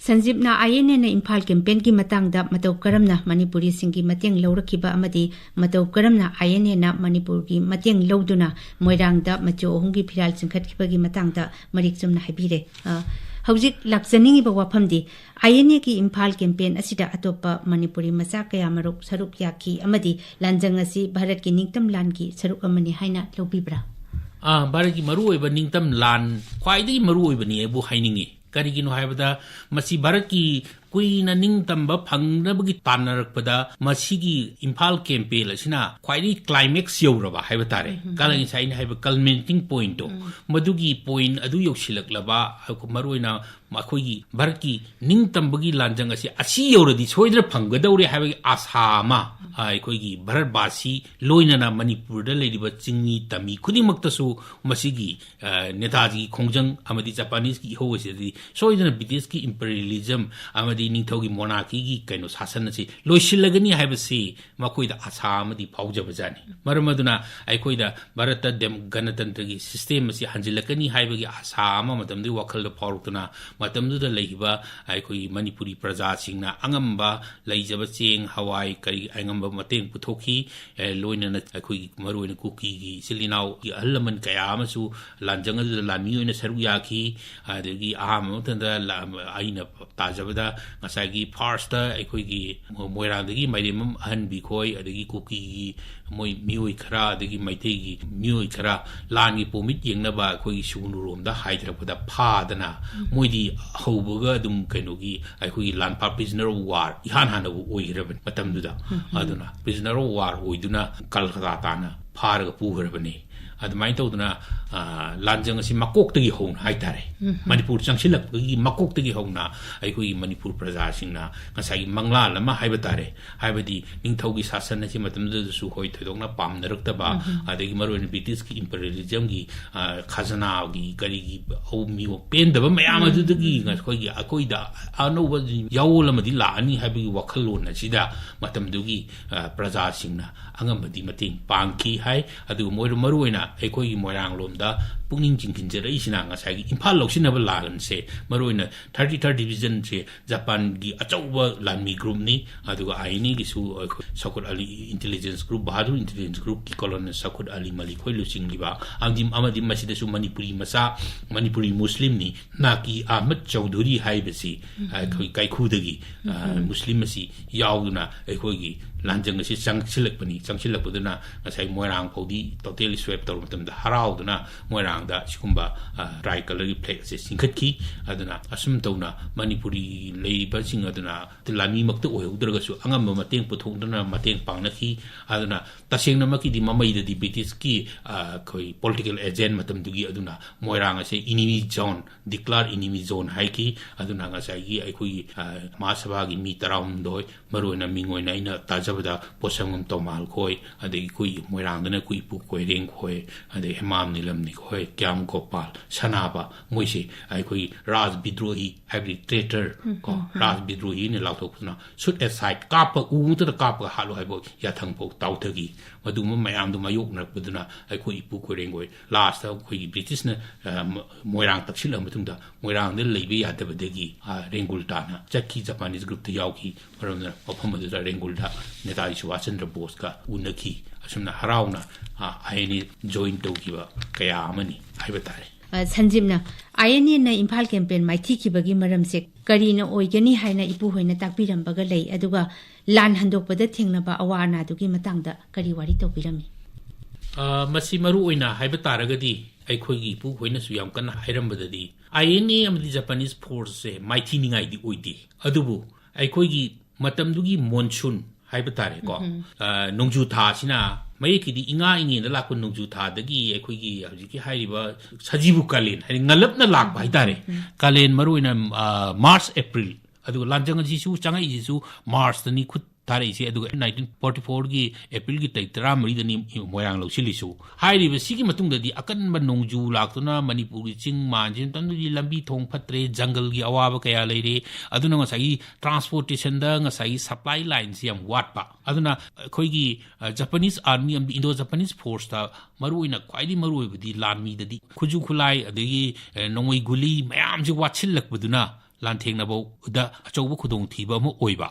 ꯁꯟꯖꯤꯞꯅ ꯑꯥꯏ ꯑꯦꯟ ꯑꯦꯅ ꯏꯝꯐꯥꯜ ꯀꯦꯝꯄꯦꯟꯒꯤ ꯃꯇꯥꯡꯗ ꯃꯇꯧ ꯀꯔꯝꯅ ꯃꯅꯤꯄꯨꯔꯤꯁꯤꯡꯒꯤ ꯃꯇꯦꯡ ꯂꯧꯔꯛꯈꯤꯕ ꯑꯃꯗꯤ ꯃꯇꯧ ꯀꯔꯝꯅ ꯑꯥꯏ ꯑꯦꯟ ꯑꯦꯅ ꯃꯅꯤꯄꯨꯔꯒꯤ ꯃꯇꯦꯡ ꯂꯧꯗꯨꯅ ꯃꯣꯏꯔꯥꯡꯗ ꯃꯆꯨ ꯑꯍꯨꯝꯒꯤ ꯐꯤꯔꯥꯜ ꯆꯤꯡꯈꯠꯈꯤꯕꯒꯤ ꯃꯇꯥꯡꯗ ꯃꯔꯤꯛ ꯆꯨꯝꯅ ꯍꯥꯏꯕꯤꯔꯦ꯫ ꯑ, ꯍꯧꯖꯤꯛ ꯂꯥꯛꯆꯅꯤꯡꯉꯤꯕ ꯋꯥꯐꯝꯗꯤ ꯑꯥꯏ ꯑꯦꯟ ꯑꯦꯒꯤ ꯏꯝꯐꯥꯜ ꯀꯦꯝꯄꯦꯟ ꯑꯁꯤꯗ ꯑꯇꯣꯞꯄ ꯃꯅꯤꯄꯨꯔꯤ ꯃꯆꯥ ꯀꯌꯥꯃꯔꯨꯛ ꯁꯔꯨꯛ ꯌꯥꯈꯤ ꯑꯃꯗꯤ ꯂꯥꯟꯖꯪ ꯑꯁꯤ ꯚꯥꯔꯠꯀꯤ ꯅꯤꯡꯇꯝ ꯂꯥꯟꯒꯤ ꯁꯔꯨꯛ ꯑꯃꯅꯤ ꯍꯥꯏꯅ ꯂꯧꯕꯤꯕ꯭ꯔꯥ? ꯑꯥ, ꯚꯥꯔꯠꯀꯤ ꯃꯔꯨꯑꯣꯏꯕ ꯅꯤꯡꯇꯝ ꯂꯥꯟ ꯈ꯭ꯋꯥꯏꯗꯒꯤ ꯃꯔꯨꯑꯣꯏꯕꯅꯤ ꯍꯥꯏꯕꯨ ꯍꯥꯏꯅꯤꯡꯉꯤ꯫ ꯀꯔꯤꯒꯤꯅꯣ ꯍꯥꯏꯕꯗ ꯃꯁꯤ ꯚꯥꯔꯠꯀꯤ ꯀꯨꯏꯅ ꯅꯤꯡꯇꯝꯕ ꯐꯪꯅꯕꯒꯤ ꯇꯥꯟꯅꯔꯛꯄꯗ ꯃꯁꯤꯒꯤ ꯏꯝꯐꯥꯜ ꯀꯦꯝꯄꯦꯟ ꯑꯁꯤꯅ ꯈ꯭ꯋꯥꯏꯗꯒꯤ ꯀ꯭ꯂꯥꯏꯃꯦꯛꯁ ꯌꯧꯔꯕ ꯍꯥꯏꯕ ꯇꯥꯔꯦ꯫ ꯀꯥꯂꯦꯟ ꯉꯁꯥꯏ ꯑꯩꯅ ꯍꯥꯏꯕ ꯀꯜꯃꯤꯅꯦꯇꯤꯡ ꯄꯣꯏꯟꯠꯇꯣ, ꯃꯗꯨꯒꯤ ꯄꯣꯏꯟꯠ ꯑꯗꯨ ꯌꯧꯁꯤꯜꯂꯛꯂꯕ, ꯃꯔꯨꯑꯣꯏꯅ ꯑꯩꯈꯣꯏꯒꯤ ꯚꯥꯔꯠꯀꯤ ꯅꯤꯡꯇꯝꯕꯒꯤ ꯂꯥꯟꯖꯪ ꯑꯁꯤ ꯑꯁꯤ ꯌꯧꯔꯗꯤ ꯁꯣꯏꯗꯅ ꯐꯪꯒꯗꯧꯔꯦ ꯍꯥꯏꯕꯒꯤ ꯑꯥꯁꯥ ꯑꯃ, ꯑ, ꯑꯩꯈꯣꯏꯒꯤ ꯚꯥꯔꯠꯕꯥꯁꯤ ꯂꯣꯏꯅꯅ ꯃꯅꯤꯄꯨꯔꯗ ꯂꯩꯔꯤꯕ ꯆꯤꯡꯃꯤ ꯇꯝꯃꯤ ꯈꯨꯗꯤꯡꯃꯛꯇꯁꯨ ꯃꯁꯤꯒꯤ, ꯑ, ꯅꯦꯇꯥꯖꯤꯒꯤ ꯈꯣꯡꯖꯪ ꯑꯃꯗꯤ ꯖꯄꯥꯅꯤꯁꯀꯤ ꯏꯍꯧ ꯑꯁꯤꯗꯤ ꯁꯣꯏꯗꯅ ꯕ꯭ꯔꯤꯇꯤꯁꯀꯤ ꯏꯝꯄꯔꯤꯌꯦꯂꯤꯖꯝ ꯑꯃꯗꯤ ꯅꯤꯡꯊꯧꯒꯤ ꯃꯣꯅꯥꯔꯀꯤꯒꯤ ꯀꯩꯅꯣ ꯁꯥꯁꯟ ꯑꯁꯤ ꯂꯣꯏꯁꯤꯜꯂꯒꯅꯤ ꯍꯥꯏꯕꯁꯤ ꯃꯈꯣꯏꯗ ꯑꯥꯁꯥ ꯑꯃꯗꯤ ꯐꯥꯎꯖꯕꯖꯥꯠꯅꯤ꯫ ꯃꯔꯝ ꯑꯗꯨꯅ ꯑꯩꯈꯣꯏꯗ ꯚꯥꯔꯠꯇ ꯗꯦꯝ-, ꯒꯅꯇꯟꯇ꯭ꯔꯒꯤ ꯁꯤꯁꯇꯦꯝ ꯑꯁꯤ ꯍꯟꯖꯤꯜꯂꯛꯀꯅꯤ ꯍꯥꯏꯕꯒꯤ ꯑꯥꯁꯥ ꯑꯃ ꯃꯇꯝꯗꯨꯒꯤ ꯋꯥꯈꯜꯗ ꯐꯥꯎꯔꯛꯇꯨꯅ, ꯃꯇꯝꯗꯨꯗ ꯂꯩꯈꯤꯕ ꯑꯩꯈꯣꯏꯒꯤ ꯃꯅꯤꯄꯨꯔꯤ ꯄ꯭ꯔꯖꯥꯁꯤꯡꯅ ꯑꯉꯝꯕ ꯂꯩꯖꯕ ꯆꯦꯡ, ꯍꯋꯥꯏ, ꯀꯔꯤ ꯑꯉꯝꯕ ꯃꯇꯦꯡ ꯄꯨꯊꯣꯛꯈꯤ꯫ ꯑꯦ, ꯂꯣꯏꯅꯅ ꯑꯩꯈꯣꯏꯒꯤ ꯃꯔꯨꯑꯣꯏꯅ ꯀꯨꯀꯤꯒꯤ ꯏꯆꯤꯜ ꯏꯅꯥꯎꯒꯤ ꯑꯍꯜ ꯂꯃꯟ ꯀꯌꯥ ꯑꯃꯁꯨ ꯂꯥꯟꯖꯪ ꯑꯗꯨꯗ ꯂꯥꯟꯃꯤ ꯑꯣꯏꯅ ꯁꯔꯨꯛ ꯌꯥꯈꯤ꯫ ꯑꯗꯒꯤ ꯑꯍꯥꯟꯕ ꯃꯇꯝꯗ ꯂꯥ-, ꯑꯩꯅ ꯇꯥꯖꯕꯗ ꯉꯁꯥꯏꯒꯤ ꯐꯥꯔꯁꯇ ꯑꯩꯈꯣꯏꯒꯤ ꯃꯣꯏꯔꯥꯡꯗꯒꯤ ꯃꯥꯏꯔꯦꯝꯕꯝ ꯑꯍꯟꯕꯤ ꯈꯣꯏ, ꯑꯗꯒꯤ ꯀꯨꯀꯤꯒꯤ ꯃꯣꯏ ꯃꯤꯑꯣꯏ ꯈꯔ, ꯑꯗꯒꯤ ꯃꯩꯇꯩꯒꯤ ꯃꯤꯑꯣꯏ ꯈꯔ ꯂꯥꯟꯒꯤ ꯄꯣꯃꯤꯠ ꯌꯦꯡꯅꯕ ꯑꯩꯈꯣꯏꯒꯤ ꯁꯨꯒꯅꯨꯔꯣꯝꯗ ꯍꯥꯏꯊꯔꯛꯄꯗ ꯐꯥꯗꯅ, ꯃꯣꯏꯗꯤ ꯍꯧꯕꯒ ꯑꯗꯨꯝ ꯀꯩꯅꯣꯒꯤ ꯑꯩꯈꯣꯏꯒꯤ ꯂꯥꯟꯐꯥ prisoner of war ꯏꯍꯥꯟ ꯍꯥꯟꯅꯕꯨ ꯑꯣꯏꯈ꯭ꯔꯕꯅꯤ ꯃꯇꯝꯗꯨꯗ꯫ ꯑꯗꯨꯅ prisoner of war ꯑꯣꯏꯗꯨꯅ ꯀꯜꯀꯇꯥ ꯇꯥꯟꯅ ꯐꯥꯔꯒ ꯄꯨꯈ꯭ꯔꯕꯅꯤ꯫ ꯑꯗꯨꯃꯥꯏꯅ ꯇꯧꯗꯅ, ꯑ, ꯂꯥꯟꯖꯪ ꯑꯁꯤ ꯃꯀꯣꯛꯇꯒꯤ ꯍꯧꯅ ꯍꯥꯏꯇꯥꯔꯦ, ꯃꯅꯤꯄꯨꯔ ꯆꯪꯁꯤꯜꯂꯛꯄꯒꯤ ꯃꯀꯣꯛꯇꯒꯤ ꯍꯧꯅ ꯑꯩꯈꯣꯏꯒꯤ ꯃꯅꯤꯄꯨꯔ ꯄ꯭ꯔꯖꯥꯁꯤꯡꯅ ꯉꯁꯥꯏꯒꯤ ꯃꯪꯂꯥꯟ ꯑꯃ ꯍꯥꯏꯕ ꯇꯥꯔꯦ, ꯍꯥꯏꯕꯗꯤ ꯅꯤꯡꯊꯧꯒꯤ ꯁꯥꯁꯟ ꯑꯁꯤ ꯃꯇꯝꯗꯨꯗꯁꯨ ꯍꯣꯏ ꯊꯣꯏꯗꯣꯛꯅ ꯄꯥꯝꯅꯔꯛꯇꯕ, ꯑꯗꯒꯤ ꯃꯔꯨꯑꯣꯏꯅ ꯕ꯭ꯔꯤꯇꯤꯁꯀꯤ ꯏꯝꯄꯔꯤꯌꯦꯂꯤꯖꯝꯒꯤ, ꯑ, ꯈꯖꯅꯥꯒꯤ ꯀꯔꯤꯒꯤ ꯑꯧ-, ꯃꯤꯑꯣ-, ꯄꯦꯟꯗꯕ ꯃꯌꯥꯝ ꯑꯗꯨꯗꯒꯤ ꯑꯩꯈꯣꯏꯒꯤ, ꯑꯩꯈꯣꯏꯗ ꯑꯅꯧꯕ ꯌꯥꯑꯣꯜ ꯑꯃꯗꯤ ꯂꯥꯛꯑꯅꯤ ꯍꯥꯏꯕꯒꯤ ꯋꯥꯈꯜꯂꯣꯟ ꯑꯁꯤꯗ ꯃꯇꯝꯗꯨꯒꯤ, ꯑ, ꯄ꯭ꯔꯖꯥꯁꯤꯡꯅ ꯑꯉꯝꯕꯗꯤ ꯃꯇꯦꯡ ꯄꯥꯡꯈꯤ ꯍꯥꯏ꯫ ꯑꯗꯨꯒ ꯃꯣꯏ-, ꯃꯔꯨꯑꯣꯏꯅ ꯑꯩꯈꯣꯏꯒꯤ ꯃꯣꯏꯔꯥꯡꯂꯣꯝꯗ ꯄꯨꯛꯅꯤꯡ ꯆꯤꯡꯁꯤꯟꯖꯔꯛꯏꯁꯤꯅ ꯉꯁꯥꯏꯒꯤ ꯏꯝꯐꯥꯜ ꯂꯧꯁꯤꯟꯅꯕ ꯂꯥꯟꯁꯦ, ꯃꯔꯨꯑꯣꯏꯅ thirty third divisionꯁꯦ ꯖꯄꯥꯟꯒꯤ ꯑꯆꯧꯕ ꯂꯥꯟꯃꯤ groupꯅꯤ꯫ ꯑꯗꯨꯒ INAꯒꯤꯁꯨ ꯑꯩꯈꯣꯏ ꯁꯧꯀꯠ ꯑꯂꯤ intelligence group, Bahadur intelligence groupꯀꯤ colonel ꯁꯧꯀꯠ ꯑꯂꯤ ꯃꯂꯤꯛ ꯈꯣꯏ ꯂꯨꯆꯤꯡꯂꯤꯕ, ꯑꯃꯗꯤ, ꯑꯃꯗꯤ ꯃꯁꯤꯗꯁꯨ ꯃꯅꯤꯄꯨꯔꯤ ꯃꯆꯥ, ꯃꯅꯤꯄꯨꯔꯤ ꯃꯨꯁꯂꯤꯝꯅꯤ, ꯅꯥꯀꯤ ꯑꯍꯃꯗ ꯆꯧꯙꯨꯔꯤ ꯍꯥꯏꯕꯁꯤ, ꯑꯩꯈꯣꯏ ꯀꯥꯏꯈꯨꯗꯒꯤ, ꯑ, ꯃꯨꯁꯂꯤꯝ ꯑꯁꯤ ꯌꯥꯎꯗꯨꯅ ꯑꯩꯈꯣꯏꯒꯤ ꯂꯥꯟꯖꯪ ꯑꯁꯤ ꯆꯪꯁꯤꯜꯂꯛꯄꯅꯤ꯫ ꯆꯪꯁꯤꯜꯂꯛꯄꯗꯨꯅ ꯉꯁꯥꯏ ꯃꯣꯏꯔꯥꯡ ꯐꯥꯎꯗꯤ totally sweep ꯇꯧꯔꯕ ꯃꯇꯝꯗ ꯍꯔꯥꯎꯗꯨꯅ ꯃꯣꯏꯔꯥꯡꯗ ꯁꯤꯒꯨꯝꯕ, ꯑ, tri colour ꯒꯤ flag ꯑꯁꯤ ꯆꯤꯡꯈꯠꯈꯤ꯫ ꯑꯗꯨꯅ ꯑꯁꯨꯝ ꯇꯧꯅ ꯃꯅꯤꯄꯨꯔꯤ ꯂꯩꯔꯤꯕꯁꯤꯡ ꯑꯗꯨꯅ ꯂꯥꯟꯃꯤꯃꯛꯇ ꯑꯣꯏꯍꯧꯗ꯭ꯔꯒꯁꯨ ꯑꯉꯝꯕ ꯃꯇꯦꯡ ꯄꯨꯊꯣꯛꯇꯨꯅ ꯃꯇꯦꯡ ꯄꯥꯡꯅꯈꯤ꯫ ꯑꯗꯨꯅ ꯇꯁꯦꯡꯅꯃꯛꯀꯤꯗꯤ ꯃꯃꯩꯗꯗꯤ British ꯀꯤ, ꯑ, ꯑꯩꯈꯣꯏ political agent ꯃꯇꯝꯗꯨꯒꯤ ꯑꯗꯨꯅ ꯃꯣꯏꯔꯥꯡ ꯑꯁꯦ enemy zone, declare enemy zone ꯍꯥꯏꯈꯤ꯫ ꯑꯗꯨꯅ ꯉꯁꯥꯏꯒꯤ ꯑꯩꯈꯣꯏꯒꯤ, ꯑ, ꯃꯍꯥꯁꯚꯥꯒꯤ ꯃꯤ ꯇꯔꯥꯍꯨꯝꯗꯣꯏ, ꯃꯔꯨꯑꯣꯏꯅ ꯃꯤꯡ ꯑꯣꯏꯅ ꯑꯩꯅ ꯇꯥꯖꯕꯗ ꯄꯣꯠꯁꯪꯕꯝ ꯇꯣꯃꯥꯜ ꯈꯣꯏ, ꯑꯗꯒꯤ ꯑꯩꯈꯣꯏ ꯃꯣꯏꯔꯥꯡꯗꯅ ꯑꯩꯈꯣꯏ ꯏꯄꯨ ꯀꯣꯏꯔꯦꯡ ꯈꯣꯏ, ꯑꯗꯩ ꯍꯦꯃꯥꯝ ꯅꯤꯂꯝꯅꯤ ꯈꯣꯏ, ꯀ꯭ꯌꯥꯝ ꯒꯣꯄꯥꯜ, ꯁꯅꯥꯕ, ꯃꯣꯏꯁꯦ ꯑꯩꯈꯣꯏ ꯔꯥꯖ ꯕꯤꯗ꯭ꯔꯣꯍꯤ, ꯍꯥꯏꯕꯗꯤ traitor ꯀꯣ, ꯔꯥꯖ ꯕꯤꯗ꯭ꯔꯣꯍꯤꯅ ꯂꯥꯎꯊꯣꯛꯇꯨꯅ shoot aside, ꯀꯥꯞꯄ, ꯎ ꯃꯊꯛꯇ ꯀꯥꯞꯄꯒ ꯍꯥꯠꯂꯣ ꯍꯥꯏꯕ ꯌꯥꯊꯪ ꯐꯥꯎ ꯇꯥꯎꯊꯈꯤ꯫ ꯃꯗꯨꯒꯨꯝꯕ ꯃꯌꯥꯝꯗꯨ ꯃꯥꯌꯣꯛꯅꯔꯛꯄꯗꯨꯅ ꯑꯩꯈꯣꯏ ꯏꯄꯨ ꯀꯣꯏꯔꯦꯡ ꯈꯣꯏ last ꯑꯩꯈꯣꯏꯒꯤ British ꯅ, ꯑ, ꯃ-, ꯃꯣꯏꯔꯥꯡ ꯇꯛꯁꯤꯜꯂꯕ ꯃꯇꯨꯡꯗ ꯃꯣꯏꯔꯥꯡꯗ ꯂꯩꯕ ꯌꯥꯗꯕꯗꯒꯤ, ꯑ, ꯔꯦꯡꯒꯨꯜ ꯇꯥꯟꯅ ꯆꯠꯈꯤ, Japanese group ꯇ ꯌꯥꯎꯈꯤ꯫ ꯃꯔꯝ ꯑꯗꯨꯅ ꯃꯐꯝ ꯑꯗꯨꯗ ꯔꯦꯡꯒꯨꯜꯗ ꯅꯦꯇꯥꯖꯤ ꯁꯨꯚꯥꯁ ꯆꯟꯗ꯭ꯔ ꯕꯣꯁꯀ ꯎꯅꯈꯤ꯫ ꯑꯁꯨꯝꯅ ꯍꯔꯥꯎꯅ, ꯑ, I N A join ꯇꯧꯈꯤꯕ ꯀꯌꯥ ꯑꯃꯅꯤ ꯍꯥꯏꯕ ꯇꯥꯔꯦ꯫ ꯑ, ꯁꯟꯖꯤꯞꯅ, I N A ꯅ ꯏꯝꯐꯥꯜ campaign ꯃꯥꯏꯊꯤꯈꯤꯕꯒꯤ ꯃꯔꯝꯁꯦ ꯀꯔꯤꯅ ꯑꯣꯏꯒꯅꯤ ꯍꯥꯏꯅ ꯏꯄꯨꯍꯣꯏꯅ ꯇꯥꯛꯄꯤꯔꯝꯕꯒ ꯂꯩ? ꯑꯗꯨꯒ ꯂꯥꯟ ꯍꯟꯗꯣꯛꯄꯗ ꯊꯦꯡꯅꯕ ꯑꯋꯥ ꯑꯅꯥꯗꯨꯒꯤ ꯃꯇꯥꯡꯗ ꯀꯔꯤ ꯋꯥꯔꯤ ꯇꯧꯕꯤꯔꯝꯃꯤ? ꯑ, ꯃꯁꯤ ꯃꯔꯨ ꯑꯣꯏꯅ ꯍꯥꯏꯕ ꯇꯥꯔꯒꯗꯤ, ꯑꯩꯈꯣꯏꯒꯤ ꯏꯄꯨꯈꯣꯏꯅꯁꯨ ꯌꯥꯝ ꯀꯟꯅ ꯍꯥꯏꯔꯝꯕꯗꯗꯤ, I N A ꯑꯃꯗꯤ Japanese force ꯁꯦ ꯃꯥꯏꯊꯤꯅꯤꯡꯉꯥꯏꯗꯤ ꯑꯣꯏꯗꯦ꯫ ꯑꯗꯨꯕꯨ ꯑꯩꯈꯣꯏꯒꯤ ꯃꯇꯝꯗꯨꯒꯤ monsoon ꯍꯥꯏꯕ ꯇꯥꯔꯦꯀꯣ, ꯑ, ꯅꯣꯡꯖꯨ ꯊꯥ ꯑꯁꯤꯅ, ꯃꯌꯦꯛꯀꯤꯗꯤ ꯏꯉꯥ ꯏꯉꯦꯟꯗ ꯂꯥꯛꯄ ꯅꯣꯡꯖꯨ ꯊꯥꯗꯒꯤ ꯑꯩꯈꯣꯏꯒꯤ ꯍꯧꯖꯤꯛꯀꯤ ꯍꯥꯏꯔꯤꯕ ꯁꯖꯤꯕꯨ ꯀꯥꯂꯦꯟ, ꯍꯥꯏꯗꯤ ꯉꯜꯂꯞꯅ ꯂꯥꯛꯄ ꯍꯥꯏꯇꯥꯔꯦ꯫ ꯀꯥꯂꯦꯟ ꯃꯔꯨ ꯑꯣꯏꯅ, ꯑ, March, April, ꯑꯗꯨꯒ ꯂꯥꯟꯖꯪ ꯑꯁꯤꯁꯨ ꯆꯪꯉꯛꯏꯁꯤꯁꯨ March ꯇꯅꯤ ꯈꯨꯠ ꯊꯥꯔꯛꯏꯁꯦ, ꯑꯗꯨꯒ nineteen forty four ꯒꯤ April ꯒꯤ ꯇꯥꯔꯤꯛ ꯇꯔꯥꯃꯔꯤꯗꯅꯤ ꯃꯣꯏꯔꯥꯡ ꯂꯧꯁꯤꯜꯂꯤꯁꯨ꯫ ꯍꯥꯏꯔꯤꯕ ꯁꯤꯒꯤ ꯃꯇꯨꯡꯗꯗꯤ ꯑꯀꯟꯕ ꯅꯣꯡꯖꯨ ꯂꯥꯛꯇꯨꯅ ꯃꯅꯤꯄꯨꯔꯒꯤ ꯆꯤꯡ ꯃꯥꯟꯁꯤ ꯃꯇꯝꯗꯨꯗꯤ ꯂꯝꯕꯤ ꯊꯣꯡ ꯐꯠꯇ꯭ꯔꯦ, ꯖꯪꯒꯜꯒꯤ ꯑꯋꯥꯕ ꯀꯌꯥ ꯂꯩꯔꯦ꯫ ꯑꯗꯨꯅ ꯉꯁꯥꯏꯒꯤ transportation ꯗ ꯉꯁꯥꯏꯒꯤ supply line ꯁꯤ ꯌꯥꯝ ꯋꯥꯠꯄ꯫ ꯑꯗꯨꯅ ꯑꯩꯈꯣꯏꯒꯤ, ꯑ, Japanese army ꯑꯃꯗꯤ Indo Japanese force ꯇ ꯃꯔꯨꯑꯣꯏꯅ ꯈ꯭ꯋꯥꯏꯗꯒꯤ ꯃꯔꯨꯑꯣꯏꯕꯗꯤ ꯂꯥꯟꯃꯤꯗꯗꯤ ꯈꯨꯠꯁꯨ ꯈꯨꯠꯂꯥꯏ ꯑꯗꯒꯤ, ꯑ, ꯅꯣꯡꯃꯩ ꯒꯨꯂꯤ ꯃꯌꯥꯝꯁꯤ ꯋꯥꯠꯁꯤꯜꯂꯛꯄꯗꯨꯅ ꯂꯥꯟꯊꯦꯡꯅꯕꯗ ꯑꯆꯧꯕ ꯈꯨꯗꯣꯡꯊꯤꯕ ꯑꯃ ꯑꯣꯏꯕ꯫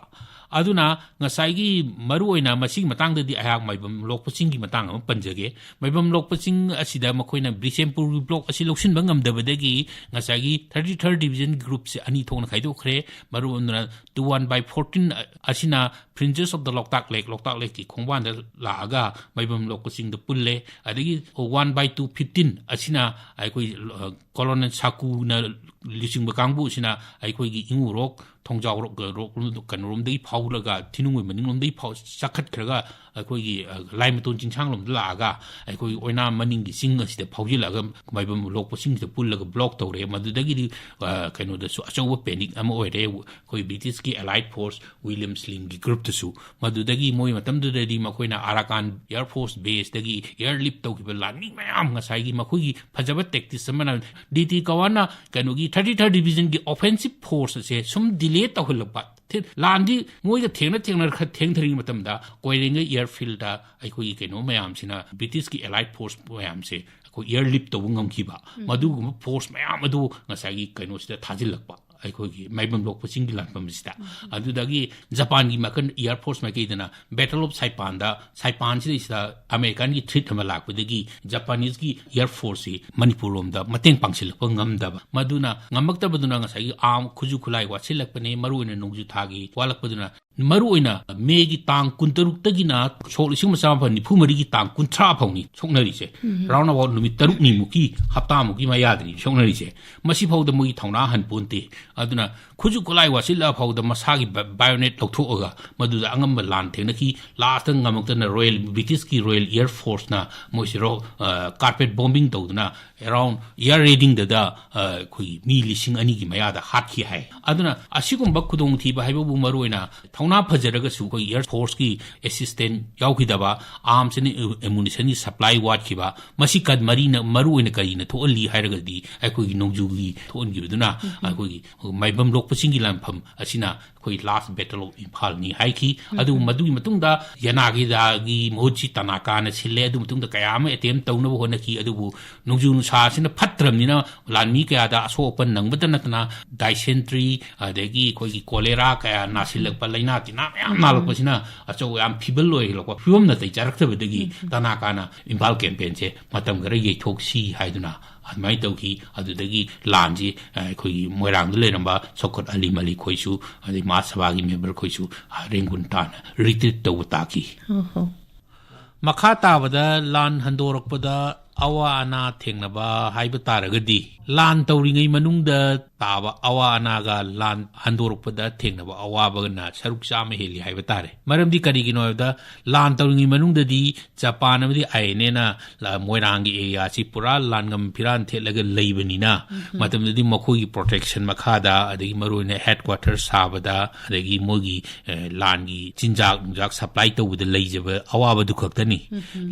ꯑꯗꯨꯅ ꯉꯁꯥꯏꯒꯤ ꯃꯔꯨꯑꯣꯏꯅ ꯃꯁꯤꯒꯤ ꯃꯇꯥꯡꯗꯗꯤ ꯑꯩꯍꯥꯛ ꯃꯥꯏꯕꯝ ꯂꯣꯛꯄ ꯆꯤꯡꯒꯤ ꯃꯇꯥꯡ ꯑꯃ ꯄꯟꯖꯒꯦ꯫ ꯃꯥꯏꯕꯝ ꯂꯣꯛꯄ ꯆꯤꯡ ꯑꯁꯤꯗ ꯃꯈꯣꯏꯅ ꯕꯤꯁꯦꯝꯄꯨꯔꯒꯤ block ꯑꯁꯤ ꯂꯧꯁꯤꯟꯕ ꯉꯝꯗꯕꯗꯒꯤ ꯉꯁꯥꯏꯒꯤ thirty third division group ꯁꯦ ꯑꯅꯤ ꯊꯣꯛꯅ ꯈꯥꯏꯗꯣꯛꯈ꯭ꯔꯦ꯫ ꯃꯔꯨꯑꯣꯏꯅ two one by fourteen ꯑꯁꯤꯅ Fringes of the Loktak Lake, ꯂꯣꯛꯇꯥꯛ ꯂꯦꯛꯀꯤ ꯈꯣꯡꯕꯥꯟꯗ ꯂꯥꯛꯑꯒ ꯃꯥꯏꯕꯝ ꯂꯣꯛꯄꯁꯤꯡꯗ ꯄꯨꯜꯂꯦ꯫ ꯑꯗꯒꯤ one by two fifteen ꯑꯁꯤꯅ ꯑꯩꯈꯣꯏ, ꯑ, Colonel ꯁꯥꯀꯨꯅ ꯂꯨꯆꯤꯡꯕ ꯀꯥꯡꯕꯨꯁꯤꯅ ꯑꯩꯈꯣꯏꯒꯤ ꯏꯉꯨꯔꯣꯛ, ꯊꯣꯡꯖꯥꯎꯔꯣꯛ, ꯔꯣꯛ, ꯀꯩꯅꯣꯔꯣꯝꯗꯒꯤ ꯐꯥꯎꯔꯒ ꯊꯤꯅꯨꯡꯒꯣꯏ ꯃꯅꯤꯡꯂꯣꯝꯗꯒꯤ ꯐꯥꯎ ꯆꯥꯈꯠꯈ꯭ꯔꯒ ꯑꯩꯈꯣꯏꯒꯤ, ꯑ, ꯂꯥꯏꯃꯇꯣꯟ ꯆꯤꯡꯁꯥꯡꯂꯣꯝꯗ ꯂꯥꯛꯑꯒ ꯑꯩꯈꯣꯏ ꯑꯣꯏꯅꯥꯝ ꯃꯅꯤꯡꯒꯤ ꯆꯤꯡ ꯑꯁꯤꯗ ꯐꯥꯎꯖꯤꯜꯂꯛꯑꯒ ꯃꯥꯏꯕꯝ ꯂꯣꯛꯄꯁꯤꯡꯁꯤꯗ ꯄꯨꯜꯂꯒ block ꯇꯧꯔꯦ꯫ ꯃꯗꯨꯗꯒꯤꯗꯤ, ꯑ, ꯀꯩꯅꯣꯗꯁꯨ ꯑꯆꯧꯕ panic ꯑꯃ ꯑꯣꯏꯔꯦ꯫ ꯑꯩꯈꯣꯏ British ꯀꯤ Allied Force William Slim ꯒꯤ group ꯇꯁꯨ꯫ ꯃꯗꯨꯗꯒꯤ ꯃꯣꯏ ꯃꯇꯝꯗꯨꯗꯗꯤ ꯃꯈꯣꯏꯅ Arakan Air Force Base ꯇꯒꯤ airlift ꯇꯧꯈꯤꯕ ꯂꯥꯟꯃꯤ ꯃꯌꯥꯝ, ꯉꯁꯥꯏꯒꯤ ꯃꯈꯣꯏꯒꯤ ꯐꯖꯕ tactics ꯑꯃꯅ, D T Kawan ꯅ ꯀꯩꯅꯣꯒꯤ thirty third Division ꯒꯤ offensive force ꯑꯁꯦ ꯁꯨꯝ delay ꯇꯧꯍꯜꯂꯛꯄ, ꯊꯤ-, ꯂꯥꯟꯗꯤ ꯃꯣꯏꯒ ꯊꯦꯡꯅ ꯊꯦꯡꯅ ꯈꯔ ꯊꯦꯡꯊꯔꯤꯉꯩ ꯃꯇꯝꯗ ꯀꯣꯏꯔꯦꯡꯒꯩ airfield ꯗ ꯑꯩꯈꯣꯏꯒꯤ ꯀꯩꯅꯣ ꯃꯌꯥꯝꯁꯤꯅ, British ꯀꯤ Allied Force ꯃꯌꯥꯝꯁꯦ ꯑꯩꯈꯣꯏ airlift ꯇꯧꯕ ꯉꯝꯈꯤꯕ꯫ ꯃꯗꯨꯒꯨꯝꯕ force ꯃꯌꯥꯝ ꯑꯗꯨ ꯉꯁꯥꯏꯒꯤ ꯀꯩꯅꯣꯁꯤꯗ ꯊꯥꯖꯤꯜꯂꯛꯄ, ꯑꯩꯈꯣꯏꯒꯤ ꯃꯥꯏꯕꯝ ꯂꯣꯛꯄ ꯆꯤꯡꯒꯤ ꯂꯥꯟꯐꯝꯁꯤꯗ꯫ ꯑꯗꯨꯗꯒꯤ ꯖꯄꯥꯟꯒꯤ ꯃꯥꯏꯀꯟ Air Force ꯃꯥꯏꯀꯩꯗꯅ Battle of Saipan the, ꯁꯥꯏꯄꯥꯟꯁꯤꯗꯩꯁꯤꯗ American ꯒꯤ threat ꯑꯃ ꯂꯥꯛꯄꯗꯒꯤ Japanese ꯀꯤ Air Force ꯁꯤ ꯃꯅꯤꯄꯨꯔ ꯂꯣꯝꯗ ꯃꯇꯦꯡ ꯄꯥꯡꯁꯤꯜꯂꯛꯄ ꯉꯝꯗꯕ꯫ ꯃꯗꯨꯅ ꯉꯝꯃꯛꯇꯕꯗꯨꯅ ꯉꯁꯥꯏꯒꯤ ꯑꯥꯔꯝ ꯈꯨꯠꯁꯨ ꯈꯨꯠꯂꯥꯏ ꯋꯥꯠꯁꯤꯜꯂꯛꯄꯅꯦ, ꯃꯔꯨꯑꯣꯏꯅ ꯅꯣꯡꯖꯨ ꯊꯥꯒꯤ ꯋꯥꯠꯂꯛꯄꯗꯨꯅ꯫ ꯃꯔꯨꯑꯣꯏꯅ ꯃꯦꯒꯤ ꯇꯥꯡ ꯀꯨꯟꯇꯔꯨꯛꯇꯒꯤꯅ ꯁꯣꯛ ꯂꯤꯁꯤꯡ ꯑꯃ ꯆꯥꯃꯥꯄꯟ ꯅꯤꯐꯨ ꯃꯔꯤꯒꯤ ꯇꯥꯡ ꯀꯨꯟꯊ꯭ꯔꯥ ꯐꯥꯎꯅꯤ ꯁꯣꯛꯅꯔꯤꯁꯦ꯫ Round about ꯅꯨꯃꯤꯠ ꯇꯔꯨꯛꯅꯤꯃꯨꯛꯀꯤ, ꯍꯞꯇꯥꯃꯨꯛꯀꯤ ꯃꯌꯥꯗꯅꯤ ꯁꯣꯛꯅꯔꯤꯁꯦ꯫ ꯃꯁꯤꯐꯥꯎꯗ ꯃꯣꯏꯒꯤ ꯊꯧꯅꯥ ꯍꯟꯄꯣꯟꯇꯦ꯫ ꯑꯗꯨꯅ ꯈꯨꯠꯁꯨ ꯈꯨꯠꯂꯥꯏ ꯋꯥꯠꯁꯤꯜꯂꯛꯑ ꯐꯥꯎꯗ ꯃꯁꯥꯒꯤ ꯕ-, bayonet ꯂꯧꯊꯣꯛꯑꯒ ꯃꯗꯨꯗ ꯑꯉꯝꯕ ꯂꯥꯟ ꯊꯦꯡꯅꯈꯤ꯫ Last ꯉꯝꯃꯛꯇꯅ Royal, British ꯀꯤ Royal Air Force ꯅ ꯃꯣꯏꯁꯤ ꯔꯣ-, ꯑ, carpet bombing ꯇꯧꯗꯨꯅ around air raiding ꯗꯗ, ꯑ, ꯑꯩꯈꯣꯏꯒꯤ ꯃꯤ ꯂꯤꯁꯤꯡ ꯑꯅꯤꯒꯤ ꯃꯌꯥꯗ ꯍꯥꯠꯈꯤ ꯍꯥꯏ꯫ ꯑꯗꯨꯅ ꯑꯁꯤꯒꯨꯝꯕ ꯈꯨꯗꯣꯡꯊꯤꯕ ꯍꯥꯏꯕꯕꯨ ꯃꯔꯨꯑꯣꯏꯅ ꯊꯧꯅꯥ ꯐꯖꯔꯒꯁꯨ ꯑꯩꯈꯣꯏ Air Force ꯀꯤ assistance ꯌꯥꯎꯈꯤꯗꯕ, arms and ammunition ꯒꯤ supply ꯋꯥꯠꯈꯤꯕ, ꯃꯁꯤ ꯀ-, ꯃꯔꯤꯅ, ꯃꯔꯨꯑꯣꯏꯅ ꯀꯔꯤꯅ ꯊꯣꯛꯍꯜꯂꯤ ꯍꯥꯏꯔꯒꯗꯤ ꯑꯩꯈꯣꯏꯒꯤ ꯅꯣꯡꯖꯨꯒꯤ ꯊꯣꯛꯍꯟꯈꯤꯕꯗꯨꯅ ꯑꯩꯈꯣꯏꯒꯤ ꯃꯥꯏꯕꯝ ꯂꯣꯛꯄꯁꯤꯡꯒꯤ ꯂꯥꯟꯐꯝ ꯑꯁꯤꯅ ꯑꯩꯈꯣꯏ Last Battle of Imphal ꯅꯤ ꯍꯥꯏꯈꯤ꯫ ꯑꯗꯨꯕꯨ ꯃꯗꯨꯒꯤ ꯃꯇꯨꯡꯗ ꯌꯅꯥꯒꯤꯗꯥꯒꯤ ꯃꯍꯨꯠꯁꯤ ꯇꯅꯥꯀꯥꯅ ꯁꯤꯜꯂꯦ꯫ ꯑꯗꯨ ꯃꯇꯨꯡꯗ ꯀꯌꯥ ꯑꯃ attempt ꯇꯧꯅꯕ ꯍꯣꯠꯅꯈꯤ꯫ ꯑꯗꯨꯕꯨ ꯅꯣꯡꯖꯨ ꯅꯨꯡꯁꯥ ꯑꯁꯤꯅ ꯐꯠꯇ꯭ꯔꯕꯅꯤꯅ ꯂꯥꯟꯃꯤ ꯀꯌꯥꯗ ꯑꯁꯣꯛ ꯑꯄꯟ ꯅꯪꯕꯇ ꯅꯠꯇꯅ dysentery, ꯑꯗꯒꯤ ꯑꯩꯈꯣꯏꯒꯤ cholera ꯀꯌꯥ ꯅꯥꯁꯤꯜꯂꯛꯄ, ꯂꯥꯏꯅꯥ ꯇꯤꯟꯅꯥ ꯃꯌꯥꯝ ꯅꯥꯜꯂꯛꯄꯁꯤꯅ ꯑꯆꯧꯕ ꯌꯥꯝ ꯐꯤꯕꯜ ꯑꯣꯏꯍꯜꯂꯛꯄ ꯐꯤꯕꯝ ꯅꯥꯇꯩ ꯆꯥꯔꯛꯇꯕꯗꯒꯤ ꯇꯅꯥꯀꯥꯅ ꯏꯝꯐꯥꯜ campaign ꯁꯦ ꯃꯇꯝ ꯈꯔ ꯌꯩꯊꯣꯛꯁꯤ ꯍꯥꯏꯗꯨꯅ ꯑꯗꯨꯃꯥꯏꯅ ꯇꯧꯈꯤ꯫ ꯑꯗꯨꯗꯒꯤ ꯂꯥꯟꯁꯤ, ꯑ, ꯑꯩꯈꯣꯏꯒꯤ ꯃꯣꯏꯔꯥꯡꯗ ꯂꯩꯔꯝꯕ ꯁꯧꯀꯠ ꯑꯂꯤ ꯃꯂꯤꯛ ꯈꯣꯏꯁꯨ, ꯑꯗꯩ ꯃꯍꯥꯁꯚꯥꯒꯤ ꯃꯦꯝꯕꯔ ꯈꯣꯏꯁꯨ, ꯑ, ꯔꯦꯡꯒꯨꯟ ꯇꯥꯟꯅ ꯔꯤꯇ꯭ꯔꯤꯠ ꯇꯧꯕ ꯇꯥꯈꯤ꯫ ꯃꯈꯥ ꯇꯥꯕꯗ ꯂꯥꯟ ꯍꯟꯗꯣꯔꯛꯄꯗ ꯑꯋꯥ ꯑꯅꯥ ꯊꯦꯡꯅꯕ ꯍꯥꯏꯕ ꯇꯥꯔꯒꯗꯤ, ꯂꯥꯟ ꯇꯧꯔꯤꯉꯩ ꯃꯅꯨꯡꯗ ꯇꯥꯕ ꯑꯋꯥ ꯑꯅꯥꯒ ꯂꯥꯟ ꯍꯟꯗꯣꯔꯛꯄꯗ ꯊꯦꯡꯅꯕ ꯑꯋꯥꯕꯒꯅ ꯁꯔꯨꯛ ꯆꯥꯝꯃ ꯍꯦꯜꯂꯤ ꯍꯥꯏꯕ ꯇꯥꯔꯦ꯫ ꯃꯔꯝꯗꯤ ꯀꯔꯤꯒꯤꯅꯣ ꯍꯥꯏꯕꯗ, ꯂꯥꯟ ꯇꯧꯔꯤꯉꯩ ꯃꯅꯨꯡꯗꯗꯤ ꯖꯄꯥꯟ ꯑꯃꯗꯤ ꯑꯥꯏ ꯑꯦꯟ ꯑꯦꯅ ꯂ-, ꯃꯣꯏꯔꯥꯡꯒꯤ ꯑꯦꯔꯤꯌꯥꯁꯤ ꯄꯨꯔꯥ ꯂꯥꯟꯒꯝ ꯐꯤꯔꯥꯟ ꯊꯦꯠꯂꯒ ꯂꯩꯕꯅꯤꯅ, ꯃꯇꯝꯗꯨꯗꯤ ꯃꯈꯣꯏꯒꯤ ꯄ꯭ꯔꯣꯇꯦꯛꯁꯟ ꯃꯈꯥꯗ, ꯑꯗꯒꯤ ꯃꯔꯨꯑꯣꯏꯅ ꯍꯦꯗ ꯀ꯭ꯋꯥꯇꯔ ꯁꯥꯕꯗ, ꯑꯗꯒꯤ ꯃꯣꯏꯒꯤ, ꯑꯦ, ꯂꯥꯟꯒꯤ ꯆꯤꯟꯖꯥꯛ ꯅꯨꯡꯖꯥꯛ ꯁꯄ꯭ꯂꯥꯏ ꯇꯧꯕꯗ ꯂꯩꯖꯕ ꯑꯋꯥꯕꯗꯨ ꯈꯛꯇꯅꯤ꯫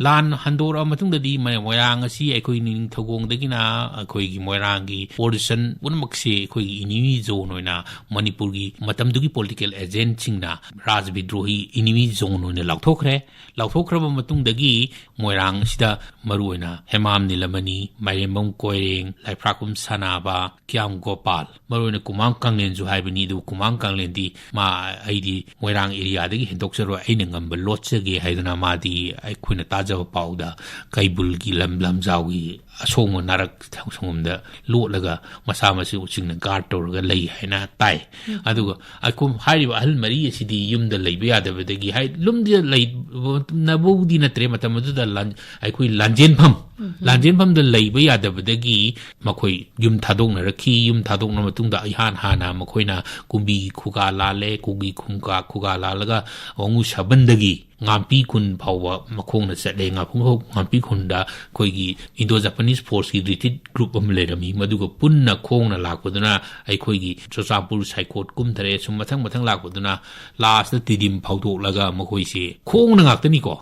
ꯂꯥꯟ ꯍꯟꯗꯣꯔꯛꯑ ꯃꯇꯨꯡꯗꯗꯤ ꯃ-, ꯃꯣꯏꯔꯥꯡ ꯑꯁꯤ ꯑꯩꯈꯣꯏ ꯅꯤꯡꯊꯧꯈꯣꯡꯗꯒꯤꯅ ꯑꯩꯈꯣꯏꯒꯤ ꯃꯣꯏꯔꯥꯡꯒꯤ ꯄꯣꯔꯁꯟ ꯄꯨꯝꯅꯃꯛꯁꯦ ꯑꯩꯈꯣꯏꯒꯤ ꯏꯅꯤꯃꯤ ꯖꯣꯟ ꯑꯣꯏꯅ ꯃꯅꯤꯄꯨꯔꯒꯤ ꯃꯇꯝꯗꯨꯒꯤ ꯄꯣꯂꯤꯇꯤꯀꯦꯜ ꯑꯦꯖꯦꯟꯠꯁꯤꯡꯅ ꯔꯥꯖꯕꯤꯗ꯭ꯔꯣꯍꯤ ꯏꯅꯤꯃꯤ ꯖꯣꯟ ꯑꯣꯏꯅ ꯂꯥꯎꯊꯣꯛꯈ꯭ꯔꯦ꯫ ꯂꯥꯎꯊꯣꯛꯈ꯭ꯔꯕ ꯃꯇꯨꯡꯗꯒꯤ ꯃꯣꯏꯔꯥꯡ ꯑꯁꯤꯗ ꯃꯔꯨꯑꯣꯏꯅ ꯍꯦꯃꯥꯝ ꯅꯤꯂꯃꯅꯤ, ꯃꯥꯏꯔꯦꯝꯕꯝ ꯀꯣꯏꯔꯦꯡ, ꯂꯥꯏꯐ꯭ꯔꯥꯛꯀꯨꯝ ꯁꯅꯥꯕ, ꯀ꯭ꯌꯥꯝ ꯒꯣꯄꯥꯜ, ꯃꯔꯨꯑꯣꯏꯅ ꯀꯨꯃꯥꯡ ꯀꯥꯡꯂꯦꯟꯁꯨ ꯍꯥꯏꯕꯅꯤ꯫ ꯑꯗꯨꯕꯨ ꯀꯨꯃꯥꯡ ꯀꯥꯡꯂꯦꯟꯗꯤ ꯃꯥ, "ꯑꯩꯗꯤ ꯃꯣꯏꯔꯥꯡ ꯑꯦꯔꯤꯌꯥꯗꯒꯤ ꯍꯦꯟꯗꯣꯛꯆꯔꯣꯏ, ꯑꯩꯅ ꯉꯝꯕ ꯂꯣꯠꯆꯒꯦ" ꯍꯥꯏꯗꯨꯅ ꯃꯥꯗꯤ ꯑꯩꯈꯣꯏꯅ ꯇꯥꯖꯕ ꯄꯥꯎꯗ ꯀꯩꯕꯨꯜꯒꯤ ꯂꯝ, ꯂꯝꯖꯥꯎꯒꯤ ꯑꯁꯣꯡꯕ ꯅꯥꯔꯛ ꯁꯪꯒꯣꯝꯗ ꯂꯣꯠꯂꯒ ꯃꯁꯥ ꯃꯁꯨꯁꯤꯡꯅ ꯒꯥꯔꯗ ꯇꯧꯔꯒ ꯂꯩ ꯍꯥꯏꯅ ꯇꯥꯏ꯫ ꯑꯗꯨꯒ ꯑꯩꯈꯣꯏ ꯍꯥꯏꯔꯤꯕ ꯑꯍꯜ ꯃꯔꯤ ꯑꯁꯤꯗꯤ ꯌꯨꯝꯗ ꯂꯩꯕ ꯌꯥꯗꯕꯗꯒꯤ, ꯍꯥꯏ, ꯌꯨꯝꯗ ꯂꯩꯅꯕꯕꯨꯗꯤ ꯅꯠꯇ꯭ꯔꯦ, ꯃꯇꯝ ꯑꯗꯨꯗ ꯂꯥꯟ-, ꯑꯩꯈꯣꯏ ꯂꯥꯟꯖꯦꯟꯐꯝ, ꯂꯥꯟꯖꯦꯟꯐꯝꯗ ꯂꯩꯕ ꯌꯥꯗꯕꯗꯒꯤ ꯃꯈꯣꯏ ꯌꯨꯝ ꯊꯥꯗꯣꯛꯅꯔꯛꯈꯤ꯫ ꯌꯨꯝ ꯊꯥꯗꯣꯛꯅ ꯃꯇꯨꯡꯗ ꯏꯍꯥꯟ ꯍꯥꯟꯅ ꯃꯈꯣꯏꯅ ꯀꯨꯝꯕꯤꯒꯤ ꯈꯨꯒꯥ ꯂꯥꯜꯂꯦ꯫ ꯀꯨꯝꯕꯤ ꯈꯨꯒꯥ, ꯈꯨꯒꯥ ꯂꯥꯜꯂꯒ ꯋꯥꯉꯨ ꯁꯥꯕꯟꯗꯒꯤ ꯉꯥꯝꯄꯤ ꯈꯨꯟ ꯐꯥꯎꯕ ꯃꯈꯣꯡꯅ ꯆꯠꯂꯦ꯫ ꯉꯥꯝꯄꯤ ꯈꯨꯟꯗ ꯑꯩꯈꯣꯏꯒꯤ ꯏꯟꯗꯣ ꯖꯄꯥꯅꯤꯁ ꯐꯣꯔꯁꯀꯤ ꯔꯤꯇ꯭ꯔꯤꯠ ꯒ꯭ꯔꯨꯞ ꯑꯃ ꯂꯩꯔꯝꯃꯤ꯫ ꯃꯗꯨꯒ ꯄꯨꯟꯅ ꯈꯣꯡꯅ ꯂꯥꯛꯄꯗꯨꯅ ꯑꯩꯈꯣꯏꯒꯤ ꯆꯨꯔꯆꯥꯟꯄꯨꯔ ꯁꯥꯏꯀꯣꯠ ꯀꯨꯝꯊꯔꯦ꯫ ꯁꯨꯝ ꯃꯊꯪ ꯃꯊꯪ ꯂꯥꯛꯄꯗꯨꯅ ꯂꯥꯁꯇ ꯇꯤꯗꯤꯝ ꯐꯥꯎꯗꯣꯛꯂꯒ ꯃꯈꯣꯏꯁꯦ ꯈꯣꯡꯅ ꯉꯥꯛꯇꯅꯤꯀꯣ꯫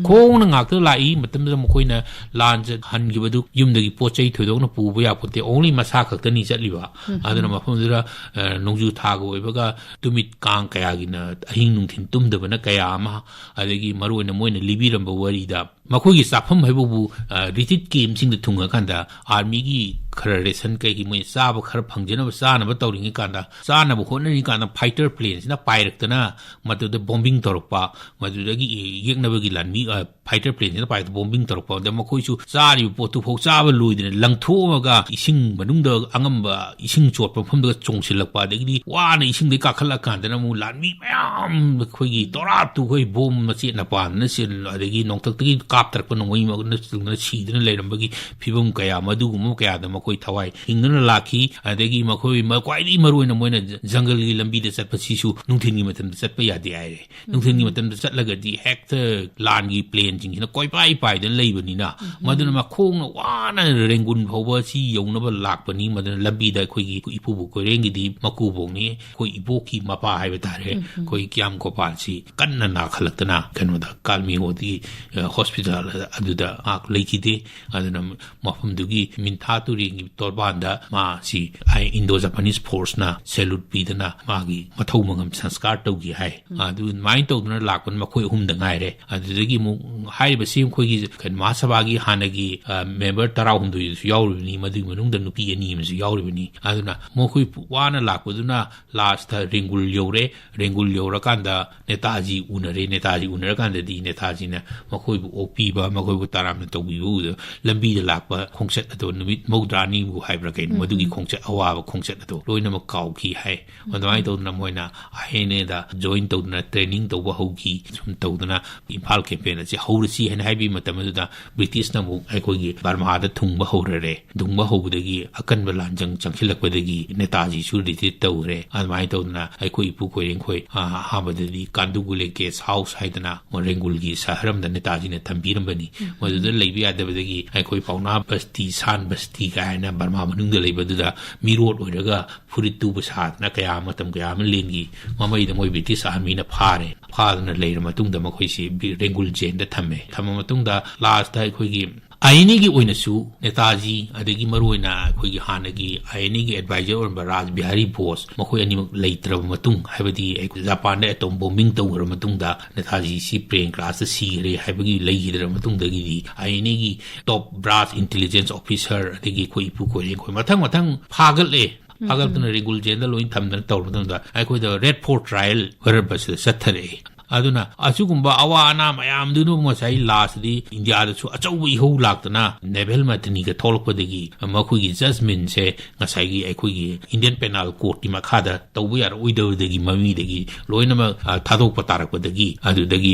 ꯈꯣꯡꯅ ꯉꯥꯛꯇ ꯂꯥꯛꯏ꯫ ꯃꯇꯝꯗꯨꯗ ꯃꯈꯣꯏꯅ ꯂꯥꯟ ꯆꯠ-, ꯍꯟꯈꯤꯕꯗꯨ ꯌꯨꯝꯗꯒꯤ ꯄꯣꯠ ꯆꯩ ꯊꯣꯏꯗꯣꯛꯅ ꯄꯨꯕ ꯌꯥꯄꯣꯠꯇꯦ꯫ Only ꯃꯁꯥ ꯈꯛꯇꯅꯤ ꯆꯠꯂꯤꯕ꯫ ꯑꯗꯨꯅ ꯃꯐꯝꯗꯨꯗ, ꯑ, ꯅꯣꯡꯖꯨ ꯊꯥꯒ ꯑꯣꯏꯕꯒ ꯇꯨꯃꯤꯠ ꯀꯥꯡ ꯀꯌꯥꯒꯤꯅ ꯑꯍꯤꯡ ꯅꯨꯡꯊꯤꯜ ꯇꯨꯝꯗꯕꯅ ꯀꯌꯥ ꯑꯃ, ꯑꯗꯒꯤ ꯃꯔꯨꯑꯣꯏꯅ ꯃꯣꯏꯅ ꯂꯤꯕꯤꯔꯝꯕ ꯋꯥꯔꯤꯗ ꯃꯈꯣꯏꯒꯤ ꯆꯥꯐꯝ ꯍꯥꯏꯕꯕꯨ, ꯑ, ꯔꯤꯇ꯭ꯔꯤꯠ ꯀꯦꯝꯞꯁꯤꯡꯗ ꯊꯨꯡꯉꯀꯥꯟꯗ ꯑꯥꯔꯃꯤꯒꯤ ꯈꯔ ꯔꯦꯁꯟ ꯀꯩꯒꯤ ꯃꯣꯏ ꯆꯥꯕ ꯈꯔ ꯐꯪꯖꯅꯕ ꯆꯥꯅꯕ ꯇꯧꯔꯤꯉꯩ ꯀꯥꯟꯗ, ꯆꯥꯅꯕ ꯍꯣꯠꯅꯔꯤ ꯀꯥꯟꯗ ꯐꯥꯏꯇꯔ ꯄ꯭ꯂꯦꯟꯁꯤꯅ ꯄꯥꯏꯔꯛꯇꯅ ꯃꯗꯨꯗ ꯕꯣꯝꯕꯤꯡ ꯇꯧꯔꯛꯄ, ꯃꯗꯨꯗꯒꯤ ꯌꯦꯛꯅꯕꯒꯤ ꯂꯥꯟꯃꯤ, ꯑ, ꯐꯥꯏꯇꯔ ꯄ꯭ꯂꯦꯟꯁꯤꯅ ꯄꯥꯏꯔꯛꯇ ꯕꯣꯝꯕꯤꯡ ꯇꯧꯔꯛꯄ, ꯑꯗ ꯃꯈꯣꯏꯁꯨ ꯆꯥꯔꯤꯕ ꯄꯣꯠꯇꯨ ꯐꯥꯎ ꯆꯥꯕ ꯂꯣꯏꯗꯅ ꯂꯪꯊꯣꯛꯑꯒ ꯏꯁꯤꯡ ꯃꯅꯨꯡꯗ ꯑꯉꯝꯕ ꯏꯁꯤꯡ ꯆꯣꯠꯄ ꯃꯐꯝꯗꯒ ꯆꯣꯡꯁꯤꯜꯂꯛꯄ, ꯑꯗꯒꯤꯗꯤ ꯋꯥꯅ ꯏꯁꯤꯡꯗꯒꯤ ꯀꯥꯈꯠꯂꯛꯑꯀꯥꯟꯗꯅ ꯑꯃꯨꯛ ꯂꯥꯟꯃꯤ ꯃꯌꯥꯝ ꯑꯩꯈꯣꯏꯒꯤ ꯇꯣꯔꯥ ꯇꯨꯈꯣꯏ ꯕꯣꯝ ꯃꯆꯦꯠꯅ ꯄꯥꯟꯗꯅ ꯆꯦꯜ-, ꯑꯗꯒꯤ ꯅꯣꯡꯊꯛꯇꯒꯤ ꯀꯥꯞꯊꯔꯛꯄ ꯅꯣꯡꯃꯩ ꯃ-, ꯅꯆꯤꯡꯗꯅ ꯁꯤꯗꯅ ꯂꯩꯔꯝꯕꯒꯤ ꯐꯤꯕꯝ ꯀꯌꯥ, ꯃꯗꯨꯒꯨꯝꯕ ꯀꯌꯥꯗ ꯃꯈꯣꯏ ꯊꯋꯥꯏ ꯍꯤꯡꯗꯨꯅ ꯂꯥꯛꯈꯤ꯫ ꯑꯗꯒꯤ ꯃꯈꯣꯏ ꯃ-, ꯈ꯭ꯋꯥꯏꯗꯒꯤ ꯃꯔꯨꯑꯣꯏꯅ ꯃꯣꯏꯅ ꯖ-, ꯖꯪꯒꯜꯒꯤ ꯂꯝꯕꯤꯗ ꯆꯠꯄꯁꯤꯁꯨ ꯅꯨꯡꯊꯤꯜꯒꯤ ꯃꯇꯝꯗ ꯆꯠꯄ ꯌꯥꯗꯦ ꯍꯥꯏꯔꯦ꯫ ꯅꯨꯡꯊꯤꯜꯒꯤ ꯃꯇꯝꯗ ꯆꯠꯂꯒꯗꯤ ꯍꯦꯛꯇ ꯂꯥꯟꯒꯤ ꯄ꯭ꯂꯦꯟꯁꯤꯡꯁꯤꯅ ꯀꯣꯏꯄꯥꯏ ꯄꯥꯏꯗꯅ ꯂꯩꯕꯅꯤꯅ, ꯃꯗꯨꯅ ꯃꯈꯣꯡꯅ ꯋꯥꯅ ꯔꯦꯡꯒꯨꯟ ꯐꯥꯎꯕ ꯁꯤ ꯌꯧꯅꯕ ꯂꯥꯛꯄꯅꯤ꯫ ꯃꯗꯨꯅ ꯂꯝꯕꯤꯗ ꯑꯩꯈꯣꯏꯒꯤ ꯏꯄꯨꯕꯣꯛ ꯀꯣꯏꯔꯦꯡꯒꯤꯗꯤ ꯃꯀꯨꯕꯣꯛꯅꯤ, ꯑꯩꯈꯣꯏ ꯏꯕꯣꯛꯀꯤ ꯃꯄꯥ ꯍꯥꯏꯕ ꯇꯥꯔꯦ, ꯑꯩꯈꯣꯏ ꯀ꯭ꯌꯥꯝ ꯒꯣꯄꯥꯜꯁꯤ ꯀꯟꯅ ꯅꯥꯈꯠꯂꯛꯇꯅ ꯀꯩꯅꯣꯗ ꯀꯥꯜꯃꯤꯍꯣꯗꯤ, ꯑ, ꯍꯣꯁꯄꯤꯇꯥꯜ ꯑꯗꯨꯗ ꯉꯥꯏꯍꯥꯛ ꯂꯩꯈꯤꯗꯦ꯫ ꯑꯗꯨꯅ ꯃꯐꯝꯗꯨꯒꯤ ꯃꯤꯟꯊꯥ ꯇꯨꯔꯦꯜꯒꯤ ꯇꯣꯔꯕꯥꯟꯗ ꯃꯥꯁꯤ ꯏꯟꯗꯣ ꯖꯄꯥꯅꯤꯁ ꯐꯣꯔꯁꯅ ꯁꯦꯂꯨꯠ ꯄꯤꯗꯅ ꯃꯥꯒꯤ ꯃꯊꯧ ꯃꯉꯝ ꯁꯪꯁꯀꯥꯔ ꯇꯧꯈꯤ ꯍꯥꯏ꯫ ꯑꯗꯨ ꯑꯗꯨꯃꯥꯏꯅ ꯇꯧꯗꯅ ꯂꯥꯛꯄꯅ ꯃꯈꯣꯏ ꯑꯍꯨꯝꯗ ꯉꯥꯏꯔꯦ꯫ ꯑꯗꯨꯗꯒꯤ ꯑꯃꯨꯛ ꯍꯥꯏꯔꯤꯕꯁꯤ ꯑꯩꯈꯣꯏꯒꯤ ꯀꯩꯅꯣ ꯃꯍꯥꯁꯚꯥꯒꯤ ꯍꯥꯟꯅꯒꯤ, ꯑ, ꯃꯦꯝꯕꯔ ꯇꯔꯥꯍꯨꯝꯗꯣꯏꯗꯨꯁꯨ ꯌꯥꯎꯔꯤꯕꯅꯤ, ꯃꯗꯨꯒꯤ ꯃꯅꯨꯡꯗ ꯅꯨꯄꯤ ꯑꯅꯤ ꯑꯃꯁꯨ ꯌꯥꯎꯔꯤꯕꯅꯤ꯫ ꯑꯗꯨꯅ ꯃꯈꯣꯏ ꯋꯥꯅ ꯂꯥꯛꯄꯗꯨꯅ ꯂꯥꯁꯇ ꯔꯦꯡꯒꯨꯜ ꯌꯧꯔꯦ꯫ ꯔꯦꯡꯒꯨꯜ ꯌꯧꯔꯀꯥꯟꯗ ꯅꯦꯇꯥꯖꯤ ꯎꯅꯔꯦ꯫ ꯅꯦꯇꯥꯖꯤ ꯎꯅꯔꯀꯥꯟꯗꯗꯤ ꯅꯦꯇꯥꯖꯤꯅ ꯃꯈꯣꯏꯕꯨ ꯑꯣꯛꯄꯤꯕ, ꯃꯈꯣꯏꯕꯨ ꯇꯔꯥꯝꯅ ꯇꯧꯕꯤꯕ ꯎꯕꯗ ꯂꯝꯕꯤꯗ ꯂꯥꯛꯄ ꯈꯣꯡꯆꯠ ꯑꯗꯣ ꯅꯨꯃꯤꯠ ꯃꯧꯗ꯭ꯔꯥꯅꯤꯕꯨ ꯍꯥꯏꯕ꯭ꯔꯥ ꯀꯩꯅꯣ, ꯃꯗꯨꯒꯤ ꯈꯣꯡꯆꯠ, ꯑꯋꯥꯕ ꯈꯣꯡꯆꯠ ꯑꯗꯣ ꯂꯣꯏꯅꯃꯛ ꯀꯥꯎꯈꯤ ꯍꯥꯏ꯫ ꯑꯗꯨꯃꯥꯏꯅ ꯇꯧꯗꯅ ꯃꯣꯏꯅ ꯑꯥꯏ ꯑꯦꯟ ꯑꯦꯗ ꯖꯣꯏꯟ ꯇꯧꯗꯅ ꯇ꯭ꯔꯦꯅꯤꯡ ꯇꯧꯕ ꯍꯧꯈꯤ꯫ ꯁꯨꯝ ꯇꯧꯗꯅ ꯏꯝꯐꯥꯜ ꯀꯦꯝꯄꯦꯟ ꯑꯁꯤ ꯍꯧꯔꯁꯤ ꯍꯥꯏꯅ ꯍꯥꯏꯕꯒꯤ ꯃꯇꯝ ꯑꯗꯨꯗ ꯕ꯭ꯔꯤꯇꯤꯁꯅ ꯑꯃꯨꯛ ꯑꯩꯈꯣꯏꯒꯤ ꯕꯔꯃꯥꯗ ꯊꯨꯡꯕ ꯍꯧꯔꯔꯦ꯫ ꯊꯨꯡꯕ ꯍꯧꯕꯗꯒꯤ ꯑꯀꯟꯕ ꯂꯥꯟꯖꯪ ꯆꯪꯁꯤꯜꯂꯛꯄꯗꯒꯤ ꯅꯦꯇꯥꯖꯤꯁꯨ ꯔꯤꯇꯤꯔ ꯇꯧꯈ꯭ꯔꯦ꯫ ꯑꯗꯨꯃꯥꯏꯅ ꯇꯧꯗꯅ ꯑꯩꯈꯣꯏ ꯏꯄꯨ ꯀꯣꯏꯔꯦꯡꯈꯣꯏ, ꯑ, ꯑꯍꯥꯟꯕꯗꯗꯤ ꯀꯥꯟꯗꯨꯒꯨꯂꯦ ꯒꯦꯁ ꯍꯥꯎꯁ ꯍꯥꯏꯗꯅ ꯔꯦꯡꯒꯨꯜꯒꯤ ꯁꯍꯔ ꯑꯃꯗ ꯅꯦꯇꯥꯖꯤꯅ ꯊꯝꯕꯤꯔꯝꯕꯅꯤ꯫ ꯃꯗꯨꯗ ꯂꯩꯕ ꯌꯥꯗꯕꯗꯒꯤ ꯑꯩꯈꯣꯏ ꯄꯥꯎꯅꯥ ꯕꯁꯇꯤ, ꯁꯥꯟ ꯕꯁꯇꯤ ꯀꯥꯏꯅ ꯕꯔꯃꯥ ꯃꯅꯨꯡꯗ ꯂꯩꯕꯗꯨꯗ ꯃꯤꯔꯣꯠ ꯑꯣꯏꯔꯒ ꯐꯨꯔꯤꯠ ꯇꯨꯕ ꯁꯥꯗꯅ ꯀꯌꯥ ꯃꯇꯝ ꯀꯌꯥ ꯑꯃ ꯂꯦꯟꯈꯤ꯫ ꯃꯃꯩꯗ ꯃꯣꯏ ꯕ꯭ꯔꯤꯇꯤꯁ ꯑꯥꯔꯃꯤꯅ ꯐꯥꯔꯦ꯫ ꯐꯥꯗꯅ ꯂꯩꯔ ꯃꯇꯨꯡꯗ ꯃꯈꯣꯏꯁꯤ ꯕꯤ-, ꯔꯦꯡꯒꯨꯜ ꯖꯦꯟꯗ ꯊꯝꯃꯦ꯫ ꯊꯝꯃ ꯃꯇꯨꯡꯗ ꯂꯥꯁꯇ ꯑꯩꯈꯣꯏꯒꯤ ꯑꯥꯏ ꯑꯦꯟ ꯑꯦꯒꯤ ꯑꯣꯏꯅꯁꯨ ꯅꯦꯇꯥꯖꯤ, ꯑꯗꯒꯤ ꯃꯔꯨꯑꯣꯏꯅ ꯑꯩꯈꯣꯏꯒꯤ ꯍꯥꯟꯅꯒꯤ ꯑꯥꯏ ꯑꯦꯟ ꯑꯦꯒꯤ ꯑꯦꯗꯚꯥꯏꯖꯔ ꯑꯣꯏꯔꯝꯕ ꯔꯥꯖ ꯕꯤꯍꯥꯔꯤ ꯕꯣꯁ, ꯃꯈꯣꯏ ꯑꯅꯤꯃꯛ ꯂꯩꯇ꯭ꯔꯕ ꯃꯇꯨꯡ, ꯍꯥꯏꯕꯗꯤ ꯑꯩꯈꯣꯏ ꯖꯄꯥꯟꯗ ꯑꯦꯇꯣꯝ ꯕꯣꯝꯕꯤꯡ ꯇꯧꯈ꯭ꯔ ꯃꯇꯨꯡꯗ, ꯅꯦꯇꯥꯖꯤꯁꯤ ꯄ꯭ꯂꯦꯟ ꯀ꯭ꯔꯥꯁꯇ ꯁꯤꯈ꯭ꯔꯦ ꯍꯥꯏꯕꯒꯤ ꯂꯩꯈꯤꯗ꯭ꯔꯕ ꯃꯇꯨꯡꯗꯒꯤꯗꯤ, ꯑꯥꯏ ꯑꯦꯟ ꯑꯦꯒꯤ ꯇꯣꯞ ꯕ꯭ꯔꯥꯁ ꯏꯟꯇꯦꯂꯤꯖꯦꯟꯁ ꯑꯣꯐꯤꯁꯔ, ꯑꯗꯒꯤ ꯑꯩꯈꯣꯏ ꯏꯄꯨ ꯀꯣꯏꯔꯦꯡ, ꯑꯩꯈꯣꯏ ꯃꯊꯪ ꯃꯊꯪ ꯐꯥꯒꯠꯂꯦ꯫ ꯐꯥꯒꯠꯇꯅ ꯔꯦꯒꯨꯂꯔ ꯖꯦꯜꯗ ꯂꯣꯏ ꯊꯝꯗꯅ ꯇꯧꯔꯕ ꯃꯇꯨꯡꯗ, ꯑꯩꯈꯣꯏꯗ ꯔꯦꯗ ꯐꯣꯔꯠ ꯇ꯭ꯔꯥꯏꯌꯦꯜ ꯍꯥꯏꯔꯕꯁꯤꯗ ꯆꯠꯊꯔꯛꯑꯦ꯫ ꯑꯗꯨꯅ ꯑꯁꯤꯒꯨꯝꯕ ꯑꯋꯥ ꯑꯅꯥ ꯃꯌꯥꯝꯗꯨꯅ ꯉꯁꯥꯏ ꯂꯥꯁꯇꯗꯤ ꯏꯟꯗꯤꯌꯥꯗꯁꯨ ꯑꯆꯧꯕ ꯏꯍꯧ ꯂꯥꯛꯇꯅ, ꯅꯦꯚꯦꯜ ꯃꯇꯅꯤꯒ ꯊꯣꯛꯂꯛꯄꯗꯒꯤ ꯃꯈꯣꯏꯒꯤ ꯖꯖꯃꯦꯟꯁꯦ ꯉꯁꯥꯏꯒꯤ ꯑꯩꯈꯣꯏꯒꯤ ꯏꯟꯗꯤꯌꯟ ꯄꯦꯅꯥꯜ ꯀꯣꯔꯠꯀꯤ ꯃꯈꯥꯗ ꯇꯧꯕ ꯌꯥꯔꯛꯑꯣꯏꯗꯕꯗꯒꯤ ꯃꯃꯤꯗꯒꯤ ꯂꯣꯏꯅꯃꯛ, ꯑ, ꯊꯥꯗꯣꯛꯄ ꯇꯥꯔꯛꯄꯗꯒꯤ, ꯑꯗꯨꯗꯒꯤ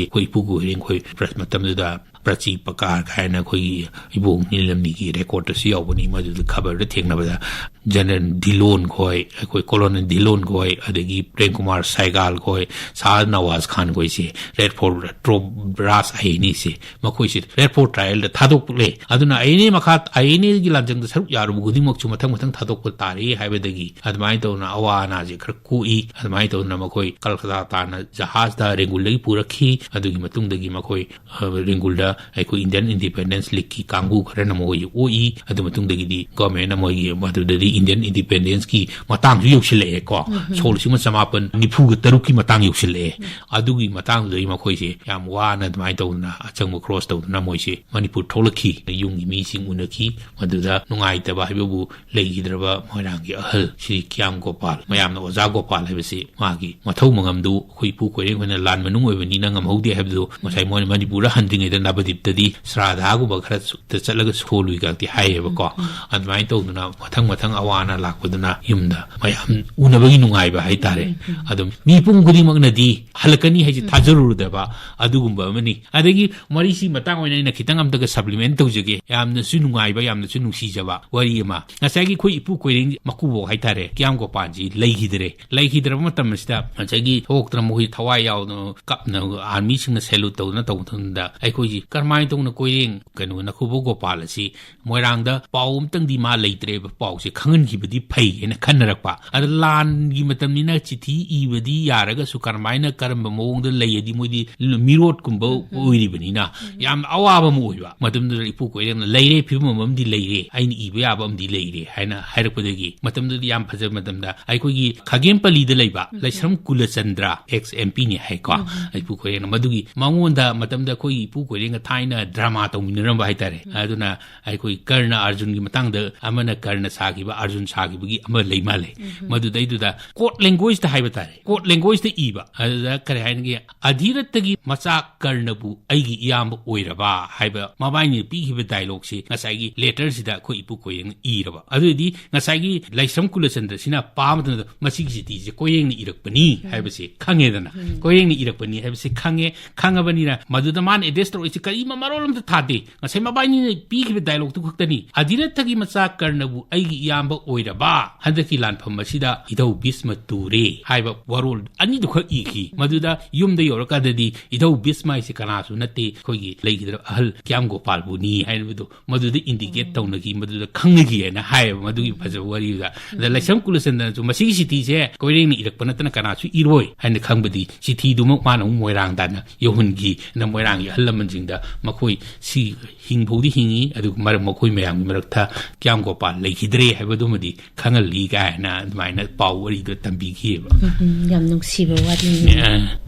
ꯑꯩꯈꯣꯏ ꯏꯄꯨ ꯀꯣꯏꯔꯦꯡ ꯑꯩꯈꯣꯏ ꯄ꯭ꯔ-, ꯃꯇꯝꯗꯨꯗ ꯄ꯭ꯔꯆꯤ ꯄꯀꯥꯔ ꯍꯥꯏꯅ ꯑꯩꯈꯣꯏꯒꯤ ꯏꯕꯣꯛ ꯅꯤꯂꯝꯅꯤꯒꯤ ꯔꯦꯀꯣꯔꯠꯇꯁꯨ ꯌꯥꯎꯕꯅꯤ꯫ ꯃꯗꯨꯗ ꯈꯕꯔꯗ ꯊꯦꯡꯅꯕꯗ ꯖꯦꯅꯔꯦꯜ ꯙꯤꯂꯣꯟ ꯈꯣꯏ, ꯑꯩꯈꯣꯏ ꯀꯣꯂꯣꯅꯦꯜ ꯙꯤꯂꯣꯟ ꯈꯣꯏ, ꯑꯗꯒꯤ ꯄ꯭ꯔꯦꯝ ꯀꯨꯃꯥꯔ ꯁꯥꯏꯒꯥꯜ ꯈꯣꯏ, ꯁꯥꯍ ꯅꯋꯥꯖ ꯈꯥꯟ ꯈꯣꯏꯁꯦ red fort top brass I N ꯑꯦꯁꯦ ꯃꯈꯣꯏꯁꯦ ꯔꯦꯗ ꯐꯣꯔꯠ ꯇ꯭ꯔꯥꯏꯌꯦꯜꯗ ꯊꯥꯗꯣꯛꯂꯦ꯫ ꯑꯗꯨꯅ ꯑꯥꯏ ꯑꯦꯟ ꯑꯦ ꯃꯈꯥ, ꯑꯥꯏ ꯑꯦꯟ ꯑꯦꯒꯤ ꯂꯥꯟꯖꯪꯗ ꯁꯔꯨꯛ ꯌꯥꯔꯨꯕ ꯈꯨꯗꯤꯡꯃꯛꯁꯨ ꯃꯊꯪ ꯃꯊꯪ ꯊꯥꯗꯣꯛꯄ ꯇꯥꯔꯦ ꯍꯥꯏꯕꯗꯒꯤ ꯑꯗꯨꯃꯥꯏꯅ ꯇꯧꯗꯅ ꯑꯋꯥ ꯑꯅꯥꯁꯦ ꯈꯔ ꯀꯣꯛꯏ꯫ ꯑꯗꯨꯃꯥꯏꯅ ꯇꯧꯗꯅ ꯃꯈꯣꯏ ꯀꯜꯀꯇꯥ ꯇꯥꯟꯅ ꯖꯍꯥꯖꯇ ꯔꯦꯡꯒꯨꯜꯗꯒꯤ ꯄꯨꯔꯛꯈꯤ꯫ ꯑꯗꯨꯒꯤ ꯃꯇꯨꯡꯗꯒꯤ ꯃꯈꯣꯏ, ꯑ, ꯔꯦꯡꯒꯨꯜꯗ ꯑꯩꯈꯣꯏ ꯏꯟꯗꯤꯌꯟ ꯏꯟꯗꯤꯄꯦꯟꯗꯦꯟꯁ ꯂꯤꯒꯀꯤ ꯀꯥꯡꯕꯨ ꯈꯔꯅ ꯃꯈꯣꯏ ꯑꯣꯛꯏ꯫ ꯑꯗꯨ ꯃꯇꯨꯡꯗꯒꯤꯗꯤ ꯒꯣꯔꯃꯦꯟꯅ ꯃꯣꯏꯒꯤ ꯃꯗꯨꯗꯗꯤ ꯏꯟꯗꯤꯌꯟ ꯏꯟꯗꯤꯄꯦꯟꯗꯦꯟꯁꯀꯤ ꯃꯇꯥꯡꯁꯨ ꯌꯧꯁꯤꯜꯂꯛꯑꯦꯀꯣ꯫ ꯁꯣꯛ ꯂꯤꯁꯤꯡ ꯑꯃ ꯆꯃꯥꯄꯟ ꯅꯤꯐꯨꯒ ꯇꯔꯨꯛꯀꯤ ꯃꯇꯥꯡ ꯌꯧꯁꯤꯜꯂꯛꯑꯦ꯫ ꯑꯗꯨꯒꯤ ꯃꯇꯥꯡꯗꯨꯗꯒꯤ ꯃꯈꯣꯏꯁꯦ ꯌꯥꯝ ꯋꯥꯅ ꯑꯗꯨꯃꯥꯏꯅ ꯇꯧꯗꯅ ꯑꯆꯪꯕ ꯀ꯭ꯔꯣꯁ ꯇꯧꯗꯨꯅ ꯃꯣꯏꯁꯦ ꯃꯅꯤꯄꯨꯔ ꯊꯣꯛꯂꯛꯈꯤ꯫ ꯌꯨꯝꯒꯤ ꯃꯤꯁꯤꯡ ꯎꯅꯈꯤ꯫ ꯃꯗꯨꯗ ꯅꯨꯡꯉꯥꯏꯇꯕ ꯍꯥꯏꯕꯕꯨ ꯂꯩꯈꯤꯗ꯭ꯔꯕ ꯃꯣꯏꯔꯥꯡꯒꯤ ꯑꯍꯜ ꯁ꯭ꯔꯤ ꯀ꯭ꯌꯥꯝ ꯒꯣꯄꯥꯜ, ꯃꯌꯥꯝꯅ ꯑꯣꯖꯥ ꯒꯣꯄꯥꯜ ꯍꯥꯏꯕꯁꯤ ꯃꯥꯒꯤ ꯃꯊꯧ ꯃꯉꯝꯗꯨ ꯑꯩꯈꯣꯏ ꯏꯄꯨ ꯀꯣꯏꯔꯦꯡ ꯍꯣꯏꯅ ꯂꯥꯟ ꯃꯅꯨꯡ ꯑꯣꯏꯕꯅꯤꯅ ꯉꯝꯍꯧꯗꯦ ꯍꯥꯏꯕꯗꯨ ꯉꯁꯥꯏ ꯃꯣꯏꯅ ꯃꯅꯤꯄꯨꯔꯗ ꯍꯟꯗ꯭ꯔꯤꯉꯩꯗ ꯅꯕꯗꯤꯞꯇꯗꯤ ꯁ꯭ꯔꯥꯙꯥꯒꯨꯝꯕ ꯈꯔ ꯁꯨ-, ꯇ ꯆꯠꯂꯒ ꯁꯣꯜꯂꯨꯏ ꯀꯥꯏꯗꯤ ꯍꯥꯏꯌꯦꯕꯀꯣ꯫ ꯑꯗꯨꯃꯥꯏꯅ ꯇꯧꯗꯅ ꯃꯊꯪ ꯃꯊꯪ ꯑꯋꯥ ꯑꯅꯥ ꯂꯥꯛꯄꯗꯨꯅ ꯌꯨꯝꯗ ꯃꯌꯥꯝ ꯎꯅꯕꯒꯤ ꯅꯨꯡꯉꯥꯏꯕ ꯍꯥꯏꯇꯥꯔꯦ꯫ ꯑꯗꯨꯝ ꯃꯤꯄꯨꯝ ꯈꯨꯗꯤꯡꯃꯛꯅꯗꯤ ꯍꯜꯂꯛꯀꯅꯤ ꯍꯥꯏꯁꯦ ꯊꯥꯖꯔꯨꯗꯕ ꯑꯗꯨꯒꯨꯝꯕ ꯑꯃꯅꯤ꯫ ꯑꯗꯒꯤ ꯋꯥꯔꯤꯁꯤ ꯃꯇꯥꯡ ꯑꯣꯏꯅ ꯑꯩꯅ ꯈꯤꯇꯪ ꯑꯝꯇꯒ ꯁꯄ꯭ꯂꯤꯃꯦꯟ ꯇꯧꯖꯒꯦ꯫ ꯌꯥꯝꯅꯁꯨ ꯅꯨꯡꯉꯥꯏꯕ, ꯌꯥꯝꯅꯁꯨ ꯅꯨꯡꯁꯤꯖꯕ ꯋꯥꯔꯤ ꯑꯃ꯫ ꯉꯁꯥꯏꯒꯤ ꯑꯩꯈꯣꯏ ꯏꯄꯨ ꯀꯣꯏꯔꯦꯡ ꯃꯀꯨꯕꯣꯛ ꯍꯥꯏꯇꯥꯔꯦ, ꯀ꯭ꯌꯥꯝ ꯒꯣꯄꯥꯜꯁꯤ ꯂꯩꯈꯤꯗ꯭ꯔꯦ꯫ ꯂꯩꯈꯤꯗ꯭ꯔꯕ ꯃꯇꯝ ꯑꯁꯤꯗ ꯉꯁꯥꯏꯒꯤ ꯊꯣꯛꯇꯅ ꯃꯈꯣꯏ ꯊꯋꯥꯏ ꯌꯥꯎꯗꯅ ꯀꯞꯅ ꯑꯥꯔꯃꯤꯁꯤꯡꯅ ꯁꯦꯂꯨꯠ ꯇꯧꯗꯅ ꯇꯧꯕ ꯃꯇꯝꯗ ꯑꯩꯈꯣꯏꯁꯤ ꯀꯔꯝꯍꯥꯏꯅ ꯇꯧꯅ ꯀꯣꯏꯔꯦꯡ ꯀꯩꯅꯣ ꯅꯈꯨꯕ ꯒꯣꯄꯥꯜ ꯑꯁꯤ ꯃꯣꯏꯔꯥꯡꯗ ꯄꯥꯎ ꯑꯝꯇꯪꯗꯤ ꯃꯥ ꯂꯩꯇ꯭ꯔꯦꯕ, ꯄꯥꯎꯁꯦ ꯈꯪꯍꯟꯈꯤꯕꯗꯤ ꯐꯩ ꯍꯥꯏꯅ ꯈꯟꯅꯔꯛꯄ꯫ ꯑꯗ ꯂꯥꯟꯒꯤ ꯃꯇꯝꯅꯤꯅ ꯆꯤꯊꯤ ꯏꯕꯗꯤ ꯌꯥꯔꯒꯁꯨ ꯀꯔꯝꯍꯥꯏꯅ ꯀꯔꯝꯕ ꯃꯑꯣꯡꯗ ꯂꯩ ꯍꯥꯏꯗꯤ ꯃꯣꯏꯗꯤ ꯃꯤꯔꯣꯠꯀꯨꯝꯕ ꯑꯣꯏꯔꯤꯕꯅꯤꯅ ꯌꯥꯝꯅ ꯑꯋꯥꯕ ꯑꯃ ꯑꯣꯏꯕ꯫ ꯃꯇꯝꯗꯨꯗ ꯏꯄꯨ ꯀꯣꯏꯔꯦꯡꯅ ꯂꯩꯔꯦ, ꯐꯤꯕꯝ ꯑꯃꯗꯤ ꯂꯩꯔꯦ, ꯑꯩꯅ ꯏꯕ ꯌꯥꯕ ꯑꯃꯗꯤ ꯂꯩꯔꯦ ꯍꯥꯏꯅ ꯍꯥꯏꯔꯛꯄꯗꯒꯤ ꯃꯇꯝꯗꯨꯗꯤ ꯌꯥꯝ ꯐꯖꯕ ꯃꯇꯝꯗ ꯑꯩꯈꯣꯏꯒꯤ ꯈꯥꯒꯦꯝꯄꯜꯂꯤꯗ ꯂꯩꯕ ꯂꯩꯁ꯭ꯔꯝ ꯀꯨꯂꯆꯟꯗ꯭ꯔ, ex M P ꯅꯤ ꯍꯥꯏꯀꯣ, ꯏꯄꯨ ꯀꯣꯏꯔꯦꯡꯅ ꯃꯗꯨꯒꯤ ꯃꯉꯣꯟꯗ ꯃꯇꯝꯗ ꯑꯩꯈꯣꯏꯒꯤ ꯏꯄꯨ ꯀꯣꯏꯔꯦꯡꯒ ꯊꯥꯏꯅ drama ꯇꯧꯃꯤꯟꯅꯔꯝꯕ ꯍꯥꯏꯇꯥꯔꯦ꯫ ꯑꯗꯨꯅ ꯑꯩꯈꯣꯏ ꯀꯔꯅ ꯑꯥꯔꯖꯨꯟꯒꯤ ꯃꯇꯥꯡꯗ ꯑꯃꯅ ꯀꯔꯅ ꯁꯥꯈꯤꯕ, ꯑꯥꯔꯖꯨꯟ ꯁꯥꯈꯤꯕꯒꯤ ꯑꯃ ꯂꯩ ꯃꯥꯜꯂꯦ꯫ ꯃꯗꯨꯗꯩꯗꯨꯗ code language ꯇ ꯍꯥꯏꯕ ꯇꯥꯔꯦ, code language ꯇ ꯏꯕ꯫ ꯑꯗꯨꯗ ꯀꯔꯤ ꯍꯥꯏꯅꯒꯦ, "ꯑꯙꯤꯔꯠꯇꯒꯤ ꯃꯆꯥ ꯀꯔꯅꯕꯨ ꯑꯩꯒꯤ ꯏꯌꯥꯝꯕ ꯑꯣꯏꯔꯕ" ꯍꯥꯏꯕ ꯃꯕꯥꯏꯅꯤꯅ ꯄꯤꯈꯤꯕ dialogue ꯁꯤ ꯉꯁꯥꯏꯒꯤ letter ꯁꯤꯗ ꯑꯩꯈꯣꯏ ꯏꯄꯨ ꯀꯣꯏꯔꯦꯡꯅ ꯏꯔꯕ꯫ ꯑꯗꯨꯗꯤ ꯉꯁꯥꯏꯒꯤ ꯂꯥꯏꯁ꯭ꯔꯝ ꯀꯨꯂꯆꯟꯗ꯭ꯔꯁꯤꯅ ꯄꯥꯕ ꯃꯇꯝꯗ ꯃꯁꯤꯒꯤ ꯆꯤꯊꯤꯁꯦ ꯀꯣꯏꯔꯦꯡꯅ ꯏꯔꯛꯄꯅꯤ ꯍꯥꯏꯕꯁꯤ ꯈꯪꯉꯦꯗꯅ꯫ ꯀꯣꯏꯔꯦꯡꯅ ꯏꯔꯛꯄꯅꯤ ꯍꯥꯏꯕꯁꯤ ꯈꯪꯉꯦ꯫ ꯈꯪꯉꯕꯅꯤꯅ ꯃꯗꯨꯗ ꯃꯥꯅ address ꯇꯧꯔꯛꯏꯁꯦ ꯀꯔꯤꯃ ꯃꯔꯣꯜ ꯑꯝꯇ ꯊꯥꯗꯦ꯫ ꯉꯁꯥꯏ ꯃꯕꯥꯏꯅꯤꯅ ꯄꯤꯈꯤꯕ dialogue ꯇꯨ ꯈꯛꯇꯅꯤ꯫ "ꯑꯙꯤꯔꯠꯇꯒꯤ ꯃꯆꯥ ꯀꯔꯅꯕꯨ ꯑꯩꯒꯤ ꯏꯌꯥꯝꯕ ꯑꯣꯏꯔꯕ, ꯍꯟꯗꯛꯀꯤ ꯂꯥꯟꯐꯝ ꯑꯁꯤꯗ ꯏꯙꯧ ꯚꯤꯁꯃ ꯇꯨꯔꯦ" ꯍꯥꯏꯕ ꯋꯥꯔꯣꯜ ꯑꯅꯤꯗꯨꯈꯛ ꯏꯈꯤ꯫ ꯃꯗꯨꯗ ꯌꯨꯝꯗ ꯌꯧꯔꯀꯥꯟꯗꯗꯤ ꯏꯙꯧ ꯚꯤꯁꯃ ꯍꯥꯏꯁꯦ ꯀꯅꯥꯁꯨ ꯅꯠꯇꯦ, ꯑꯩꯈꯣꯏꯒꯤ ꯂꯩꯈꯤꯗ꯭ꯔꯕ ꯑꯍꯜ ꯀ꯭ꯌꯥꯝ ꯒꯣꯄꯥꯜꯕꯨꯅꯤ ꯍꯥꯏꯕꯗꯣ ꯃꯗꯨꯗ indicate ꯇꯧꯅꯈꯤ, ꯃꯗꯨꯗ ꯈꯪꯅꯈꯤ ꯍꯥꯏꯅ ꯍꯥꯏꯌꯦꯕ ꯃꯗꯨꯒꯤ ꯐꯖꯕ ꯋꯥꯔꯤꯗꯨꯗ꯫ ꯑꯗ ꯂꯥꯏꯁ꯭ꯔꯝ ꯀꯨꯂꯆꯟꯗ꯭ꯔꯅꯁꯨ ꯃꯁꯤꯒꯤ ꯆꯤꯊꯤꯁꯦ ꯀꯣꯏꯔꯦꯡꯅ ꯏꯔꯛꯄ ꯅꯠꯇꯅ ꯀꯅꯥꯁꯨ ꯏꯔꯣꯏ ꯍꯥꯏꯅ ꯈꯪꯕꯗꯤ ꯆꯤꯊꯤꯗꯨꯃꯛ ꯃꯥꯅ ꯑꯃꯨꯛ ꯃꯣꯏꯔꯥꯡ ꯇꯥꯟꯅ ꯌꯧꯍꯟꯈꯤ꯫ ꯑꯗ ꯃꯣꯏꯔꯥꯡꯒꯤ ꯑꯍꯜ ꯂꯃꯟꯁꯤꯡꯗ ꯃꯈꯣꯏ ꯁꯤ ꯍꯤꯡꯐꯧꯗꯤ ꯍꯤꯡꯉꯤ, ꯑꯗꯨꯒ ꯃꯔꯝ ꯃꯈꯣꯏ ꯃꯌꯥꯝꯒꯤ ꯃꯔꯛꯇ ꯀ꯭ꯌꯥꯝ ꯒꯣꯄꯥꯜ ꯂꯩꯈꯤꯗ꯭ꯔꯦ ꯍꯥꯏꯕꯗꯨꯃꯗꯤ ꯈꯪꯍꯜꯂꯤ ꯀꯥꯏꯅ ꯑꯗꯨꯃꯥꯏꯅ ꯄꯥꯎ ꯋꯥꯔꯤꯗꯣ ꯇꯝꯕꯤꯈꯤꯑꯕ꯫ ꯎꯝ, ꯌꯥꯝ ꯅꯨꯡꯁꯤꯕ ꯋꯥꯔꯤꯅꯤ꯫ ꯑ꯫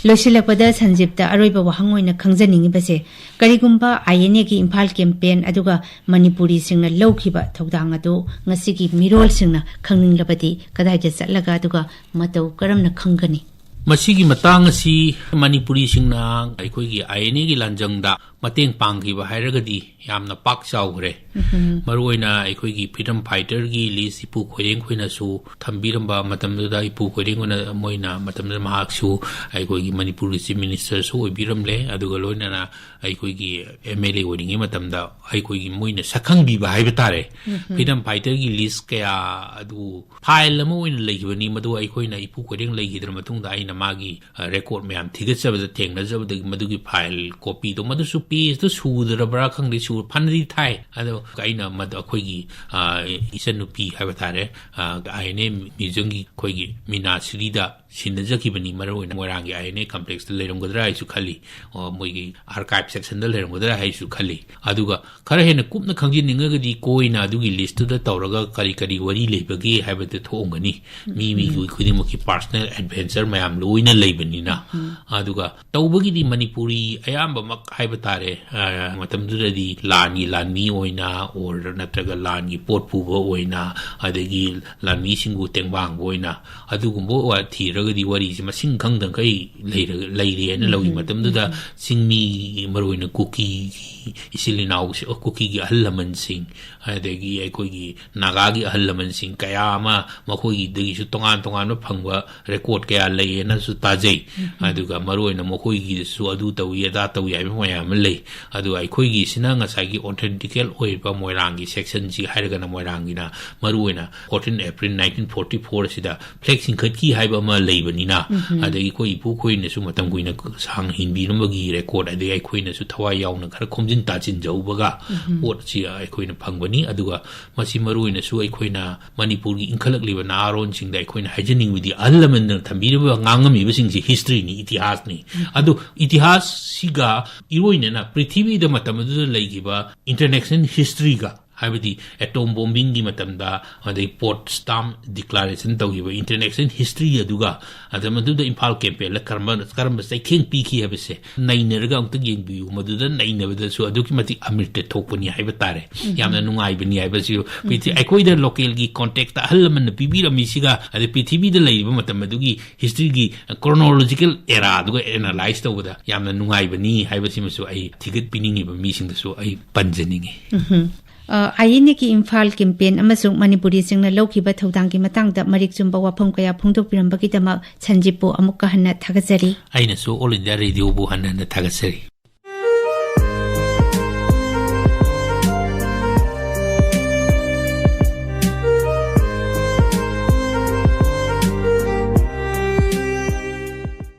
ꯂꯣꯏꯁꯤꯜꯂꯛꯄꯗ ꯁꯟꯖꯤꯞꯇ ꯑꯔꯣꯏꯕ ꯋꯥꯍꯪ ꯑꯣꯏꯅ ꯈꯪꯖꯅꯤꯡꯉꯤꯕꯁꯦ, ꯀꯔꯤꯒꯨꯝꯕ I N A ꯒꯤ ꯏꯝꯐꯥꯜ campaign ꯑꯗꯨꯒ ꯃꯅꯤꯄꯨꯔꯤꯁꯤꯡꯅ ꯂꯧꯈꯤꯕ ꯊꯧꯗꯥꯡ ꯑꯗꯨ ꯉꯁꯤꯒꯤ ꯃꯤꯔꯣꯜꯁꯤꯡꯅ ꯈꯪꯅꯤꯡꯂꯕꯗꯤ ꯀꯗꯥꯏꯗ ꯆꯠꯂꯒ ꯑꯗꯨꯒ ꯃꯇꯧ ꯀꯔꯝꯅ ꯈꯪꯒꯅꯤ? ꯃꯁꯤꯒꯤ ꯃꯇꯥꯡ ꯑꯁꯤ ꯃꯅꯤꯄꯨꯔꯤꯁꯤꯡꯅ ꯑꯩꯈꯣꯏꯒꯤ I N A ꯒꯤ ꯂꯥꯟꯖꯪꯗ ꯃꯇꯦꯡ ꯄꯥꯡꯈꯤꯕ ꯍꯥꯏꯔꯒꯗꯤ ꯌꯥꯝꯅ ꯄꯥꯛ ꯆꯥꯎꯈ꯭ꯔꯦ꯫ ꯃꯔꯨꯑꯣꯏꯅ ꯑꯩꯈꯣꯏꯒꯤ freedom fighter ꯒꯤ list ꯏꯄꯨ ꯈꯣꯏꯔꯦꯡ ꯈꯣꯏꯅꯁꯨ ꯊꯝꯕꯤꯔꯝꯕ ꯃꯇꯝꯗꯨꯗ ꯏꯄꯨ ꯈꯣꯏꯔꯦꯡ ꯈꯣꯏꯅ ꯃꯣꯏꯅ ꯃꯇꯝꯗꯨꯗ ꯃꯍꯥꯛꯁꯨ ꯑꯩꯈꯣꯏꯒꯤ ꯃꯅꯤꯄꯨꯔꯒꯤ chief minister ꯁꯨ ꯑꯣꯏꯕꯤꯔꯝꯂꯦ꯫ ꯑꯗꯨꯒ ꯂꯣꯏꯅꯅ ꯑꯩꯈꯣꯏꯒꯤ M L A ꯑꯣꯏꯔꯤꯉꯩ ꯃꯇꯝꯗ ꯑꯩꯈꯣꯏꯒꯤ ꯃꯣꯏꯅ ꯁꯛꯈꯪꯕꯤꯕ ꯍꯥꯏꯕ ꯇꯥꯔꯦ꯫ Freedom fighter ꯒꯤ list ꯀꯌꯥ ꯑꯗꯨ file ꯑꯃ ꯑꯣꯏꯅ ꯂꯩꯈꯤꯕꯅꯤ꯫ ꯃꯗꯨ ꯑꯩꯈꯣꯏꯅ ꯏꯄꯨ ꯈꯣꯏꯔꯦꯡ ꯂꯩꯈꯤꯗ꯭ꯔ ꯃꯇꯨꯡꯗ ꯑꯩꯅ ꯃꯥꯒꯤ, ꯑ, ꯔꯦꯀꯣꯔꯗ ꯃꯌꯥꯝ ꯊꯤꯒꯠꯆꯕꯗ ꯊꯦꯡꯅꯖꯕꯗꯒꯤ ꯃꯗꯨꯒꯤ ꯐꯥꯏꯜ ꯀꯣꯄꯤꯗꯣ, ꯃꯗꯨꯁꯨ ꯄꯦꯖꯇꯣ ꯁꯨꯗ꯭ꯔꯕ꯭ꯔꯥ ꯈꯪꯗꯦ, ꯁꯨ-, ꯐꯅꯗꯤ ꯊꯥꯏ꯫ ꯑꯗꯣ ꯑꯩꯅ ꯃꯗꯨ ꯑꯩꯈꯣꯏꯒꯤ, ꯑ, ꯏꯆꯟꯅꯨꯄꯤ ꯍꯥꯏꯕ ꯇꯥꯔꯦ, ꯑ, ꯑꯥꯏ ꯑꯦꯟ ꯑꯦ ꯃ꯭ꯌꯨꯖꯤꯌꯝꯒꯤ ꯑꯩꯈꯣꯏꯒꯤ ꯃꯤꯅꯥꯁꯤꯔꯤꯗ ꯁꯤꯟꯅꯖꯈꯤꯕꯅꯤ꯫ ꯃꯔꯨꯑꯣꯏꯅ ꯃꯣꯏꯔꯥꯡꯒꯤ ꯑꯥꯏ ꯑꯦꯟ ꯑꯦ ꯀꯝꯄ꯭ꯂꯦꯛꯁꯇ ꯂꯩꯔꯝꯒꯗ꯭ꯔꯥ ꯍꯥꯏꯁꯨ ꯈꯜꯂꯤ, ꯑꯣ, ꯃꯣꯏꯒꯤ ꯑꯥꯔꯀꯥꯏꯚ ꯁꯦꯛꯁꯟꯗ ꯂꯩꯔꯝꯒꯗ꯭ꯔꯥ ꯍꯥꯏꯁꯨ ꯈꯜꯂꯤ꯫ ꯑꯗꯨꯒ ꯈꯔ ꯍꯦꯟꯅ ꯀꯨꯞꯅ ꯈꯪꯖꯅꯤꯡꯉꯒꯗꯤ ꯀꯣꯏꯅ ꯑꯗꯨꯒꯤ ꯂꯤꯁꯇꯨꯗ ꯇꯧꯔꯒ ꯀꯔꯤ ꯀꯔꯤ ꯋꯥꯔꯤ ꯂꯩꯕꯒꯦ ꯍꯥꯏꯕꯗꯨ ꯊꯣꯛꯑꯝꯒꯅꯤ꯫ ꯃꯤ ꯃꯤꯒꯤ ꯈꯨꯗꯤꯡꯃꯛꯀꯤ ꯄꯥꯔꯁꯅꯦꯜ ꯑꯦꯗꯚꯦꯟꯆꯔ ꯃꯌꯥꯝ ꯂꯣꯏꯅ ꯂꯩꯕꯅꯤꯅ꯫ ꯑꯗꯨꯒ ꯇꯧꯕꯒꯤꯗꯤ ꯃꯅꯤꯄꯨꯔꯤ ꯑꯌꯥꯝꯕꯃꯛ ꯍꯥꯏꯕ ꯇꯥꯔꯦ, ꯑ, ꯃꯇꯝꯗꯨꯗꯗꯤ ꯂꯥꯟꯒꯤ ꯂꯥꯟꯃꯤ ꯑꯣꯏꯅ, ꯑꯣꯔ ꯅꯠꯇ꯭ꯔꯒ ꯂꯥꯟꯒꯤ ꯄꯣꯠ ꯄꯨꯕ ꯑꯣꯏꯅ, ꯑꯗꯒꯤ ꯂꯥꯟꯃꯤꯁꯤꯡꯕꯨ ꯇꯦꯡꯕꯥꯡꯕ ꯑꯣꯏꯅ, ꯑꯗꯨꯒꯨꯝꯕ ꯋꯥ-, ꯊꯤꯔꯒꯗꯤ ꯋꯥꯔꯤꯁꯦ ꯃꯁꯤꯡ ꯈꯪꯗꯈꯩ ꯂꯩꯔꯒ, ꯂꯩꯔꯦꯅ ꯂꯧꯏ꯫ ꯃꯇꯝꯗꯨꯗ ꯆꯤꯡꯃꯤ, ꯃꯔꯨꯑꯣꯏꯅ ꯀꯨꯀꯤꯒꯤ ꯏꯆꯤꯜ ꯏꯅꯥꯎꯁꯤꯡ, ꯀꯨꯀꯤꯒꯤ ꯑꯍꯜ ꯂꯃꯟꯁꯤꯡ, ꯑꯗꯒꯤ ꯑꯩꯈꯣꯏꯒꯤ ꯅꯥꯒꯥꯒꯤ ꯑꯍꯜ ꯂꯃꯟꯁꯤꯡ ꯀꯌꯥ ꯑꯃ ꯃꯈꯣꯏꯒꯤꯗꯒꯤꯁꯨ ꯇꯣꯉꯥꯟ ꯇꯣꯉꯥꯟꯕ ꯐꯪꯕ ꯔꯦꯀꯣꯔꯗ ꯀꯌꯥ ꯂꯩꯌꯦꯅꯁꯨ ꯇꯥꯖꯩ꯫ ꯑꯗꯨꯒ ꯃꯔꯨꯑꯣꯏꯅ ꯃꯈꯣꯏꯒꯤꯗꯁꯨ ꯑꯗꯨ ꯇꯧꯏ, ꯑꯗꯥ ꯇꯧꯏ ꯍꯥꯏꯕ ꯃꯌꯥꯝ ꯑꯃ ꯂꯩ꯫ ꯑꯗꯨꯒ ꯑꯩꯈꯣꯏꯒꯤꯁꯤꯅ ꯉꯁꯥꯏꯒꯤ ꯑꯣꯊꯦꯟꯇꯤꯀꯦꯜ ꯑꯣꯏꯕ ꯃꯣꯏꯔꯥꯡꯒꯤ ꯁꯦꯛꯁꯟꯁꯤ ꯍꯥꯏꯔꯒꯅ ꯃꯣꯏꯔꯥꯡꯒꯤꯅ ꯃꯔꯨꯑꯣꯏꯅ fourteen April nineteen forty four ꯑꯁꯤꯗ ꯐ꯭ꯂꯦꯛ ꯆꯤꯡꯈꯠꯈꯤ ꯍꯥꯏꯕ ꯑꯃ ꯂꯩꯕꯅꯤꯅ, ꯑꯗꯒꯤ ꯑꯩꯈꯣꯏ ꯏꯄꯨꯈꯣꯏꯅꯁꯨ ꯃꯇꯝ ꯀꯨꯏꯅ ꯁꯥꯡ ꯍꯤꯡꯕꯤꯔꯝꯕꯒꯤ ꯔꯦꯀꯣꯔꯗ, ꯑꯗꯒꯤ ꯑꯩꯈꯣꯏꯅꯁꯨ ꯊꯋꯥꯏ ꯌꯥꯎꯅ ꯈꯔ ꯈꯣꯝꯖꯤꯟ ꯇꯥꯁꯤꯟꯖꯍꯧꯕꯒ ꯄꯣꯠꯁꯤ ꯑꯩꯈꯣꯏꯅ ꯐꯪꯕꯅꯤ꯫ ꯑꯗꯨꯒ ꯃꯁꯤ ꯃꯔꯨꯑꯣꯏꯅꯁꯨ ꯑꯩꯈꯣꯏꯅ ꯃꯅꯤꯄꯨꯔꯒꯤ ꯏꯟꯈꯠꯂꯛꯂꯤꯕ ꯅꯍꯥꯔꯣꯟꯁꯤꯡꯗ ꯑꯩꯈꯣꯏꯅ ꯍꯥꯏꯖꯅꯤꯡꯕꯗꯤ, ꯑꯍꯜ ꯂꯃꯟꯅ ꯊꯝꯕꯤꯔꯤꯕ, ꯉꯥꯡꯉꯝꯃꯤꯕꯁꯤꯡꯁꯤ ꯍꯤꯁꯇ꯭ꯔꯤꯅꯤ, ꯏꯇꯤꯍꯥꯁꯅꯤ꯫ ꯑꯗꯨ ꯏꯇꯤꯍꯥꯁꯁꯤꯒ ꯏꯔꯣꯏꯅꯅ ꯄ꯭ꯔꯤꯊꯤꯕꯤꯗ ꯃꯇꯝ ꯑꯗꯨꯗ ꯂꯩꯈꯤꯕ ꯏꯟꯇꯔꯅꯦꯁꯅꯦꯜ ꯍꯤꯁꯇ꯭ꯔꯤꯒ, ꯍꯥꯏꯕꯗꯤ ꯑꯦꯇꯣꯝ ꯕꯣꯝꯕꯤꯡꯒꯤ ꯃꯇꯝꯗ, ꯑꯗꯩ ꯄꯣꯠꯁꯗꯥꯝ ꯗꯤꯀ꯭ꯂꯥꯔꯦꯁꯟ ꯇꯧꯈꯤꯕ ꯏꯟꯇꯔꯅꯦꯁꯅꯦꯜ ꯍꯤꯁꯇ꯭ꯔꯤ ꯑꯗꯨꯒ, ꯑꯗ ꯃꯗꯨꯗ ꯏꯝꯐꯥꯜ ꯀꯦꯝꯄꯦꯟꯗ ꯀꯔꯝꯕ, ꯀꯔꯝꯕ ꯆꯩꯊꯦꯡ ꯄꯤꯈꯤ ꯍꯥꯏꯕꯁꯦ ꯅꯩꯅꯔꯒ ꯑꯃꯨꯛꯇꯪ ꯌꯦꯡꯕꯤꯌꯨ꯫ ꯃꯗꯨꯗ ꯅꯩꯅꯕꯗꯁꯨ ꯑꯗꯨꯛꯀꯤ ꯃꯇꯤꯛ ꯑꯃ꯭ꯔꯤꯇ ꯊꯣꯛꯄꯅꯤ ꯍꯥꯏꯕ ꯇꯥꯔꯦ꯫ ꯌꯥꯝꯅ ꯅꯨꯡꯉꯥꯏꯕꯅꯤ ꯍꯥꯏꯕꯁꯤ ꯄ꯭ꯔꯤꯊꯤ-, ꯑꯩꯈꯣꯏꯗ ꯂꯣꯀꯦꯜꯒꯤ ꯀꯣꯟꯇꯦꯛꯁꯇ ꯑꯍꯜ ꯂꯃꯟꯅ ꯄꯤꯕꯤꯔꯝꯃꯤꯁꯤꯒ, ꯑꯗꯩ ꯄ꯭ꯔꯤꯊꯤꯕꯤꯗ ꯂꯩꯔꯤꯕ ꯃꯇꯝ ꯑꯗꯨꯒꯤ ꯍꯤꯁꯇ꯭ꯔꯤꯒꯤ ꯀ꯭ꯔꯣꯅꯣꯂꯣꯖꯤꯀꯦꯜ ꯑꯦꯔꯥꯗꯨꯒ ꯑꯦꯅꯥꯂꯥꯏꯁ ꯇꯧꯕꯗ ꯌꯥꯝꯅ ꯅꯨꯡꯉꯥꯏꯕꯅꯤ ꯍꯥꯏꯕꯁꯤꯃꯁꯨ ꯑꯩ ꯊꯤꯒꯠꯄꯤꯅꯤꯡꯉꯤꯕ ꯃꯤꯁꯤꯡꯗꯁꯨ ꯑꯩ ꯄꯟꯖꯅꯤꯡꯉꯤ꯫ ꯑ, ꯑꯥꯏ ꯑꯦꯟ ꯑꯦꯒꯤ ꯏꯝꯐꯥꯜ ꯀꯦꯝꯄꯦꯟ ꯑꯃꯁꯨꯡ ꯃꯅꯤꯄꯨꯔꯤꯁꯤꯡꯅ ꯂꯧꯈꯤꯕ ꯊꯧꯗꯥꯡꯒꯤ ꯃꯇꯥꯡꯗ ꯃꯔꯤꯛ ꯆꯨꯝꯕ ꯋꯥꯐꯝ ꯀꯌꯥ ꯐꯣꯡꯗꯣꯛꯄꯤꯔꯝꯕꯒꯤꯗꯃꯛ ꯁꯟꯖꯤꯞꯄꯨ ꯑꯃꯨꯛꯀ ꯍꯟꯅ ꯊꯥꯒꯠꯆꯔꯤ꯫ ꯑꯩꯅꯁꯨ ꯑꯣꯜ ꯏꯟꯗꯤꯌꯥ ꯔꯦꯗꯤꯑꯣꯕꯨ ꯍꯟꯅ ꯍꯟꯅ ꯊꯥꯒꯠꯆꯔꯤ꯫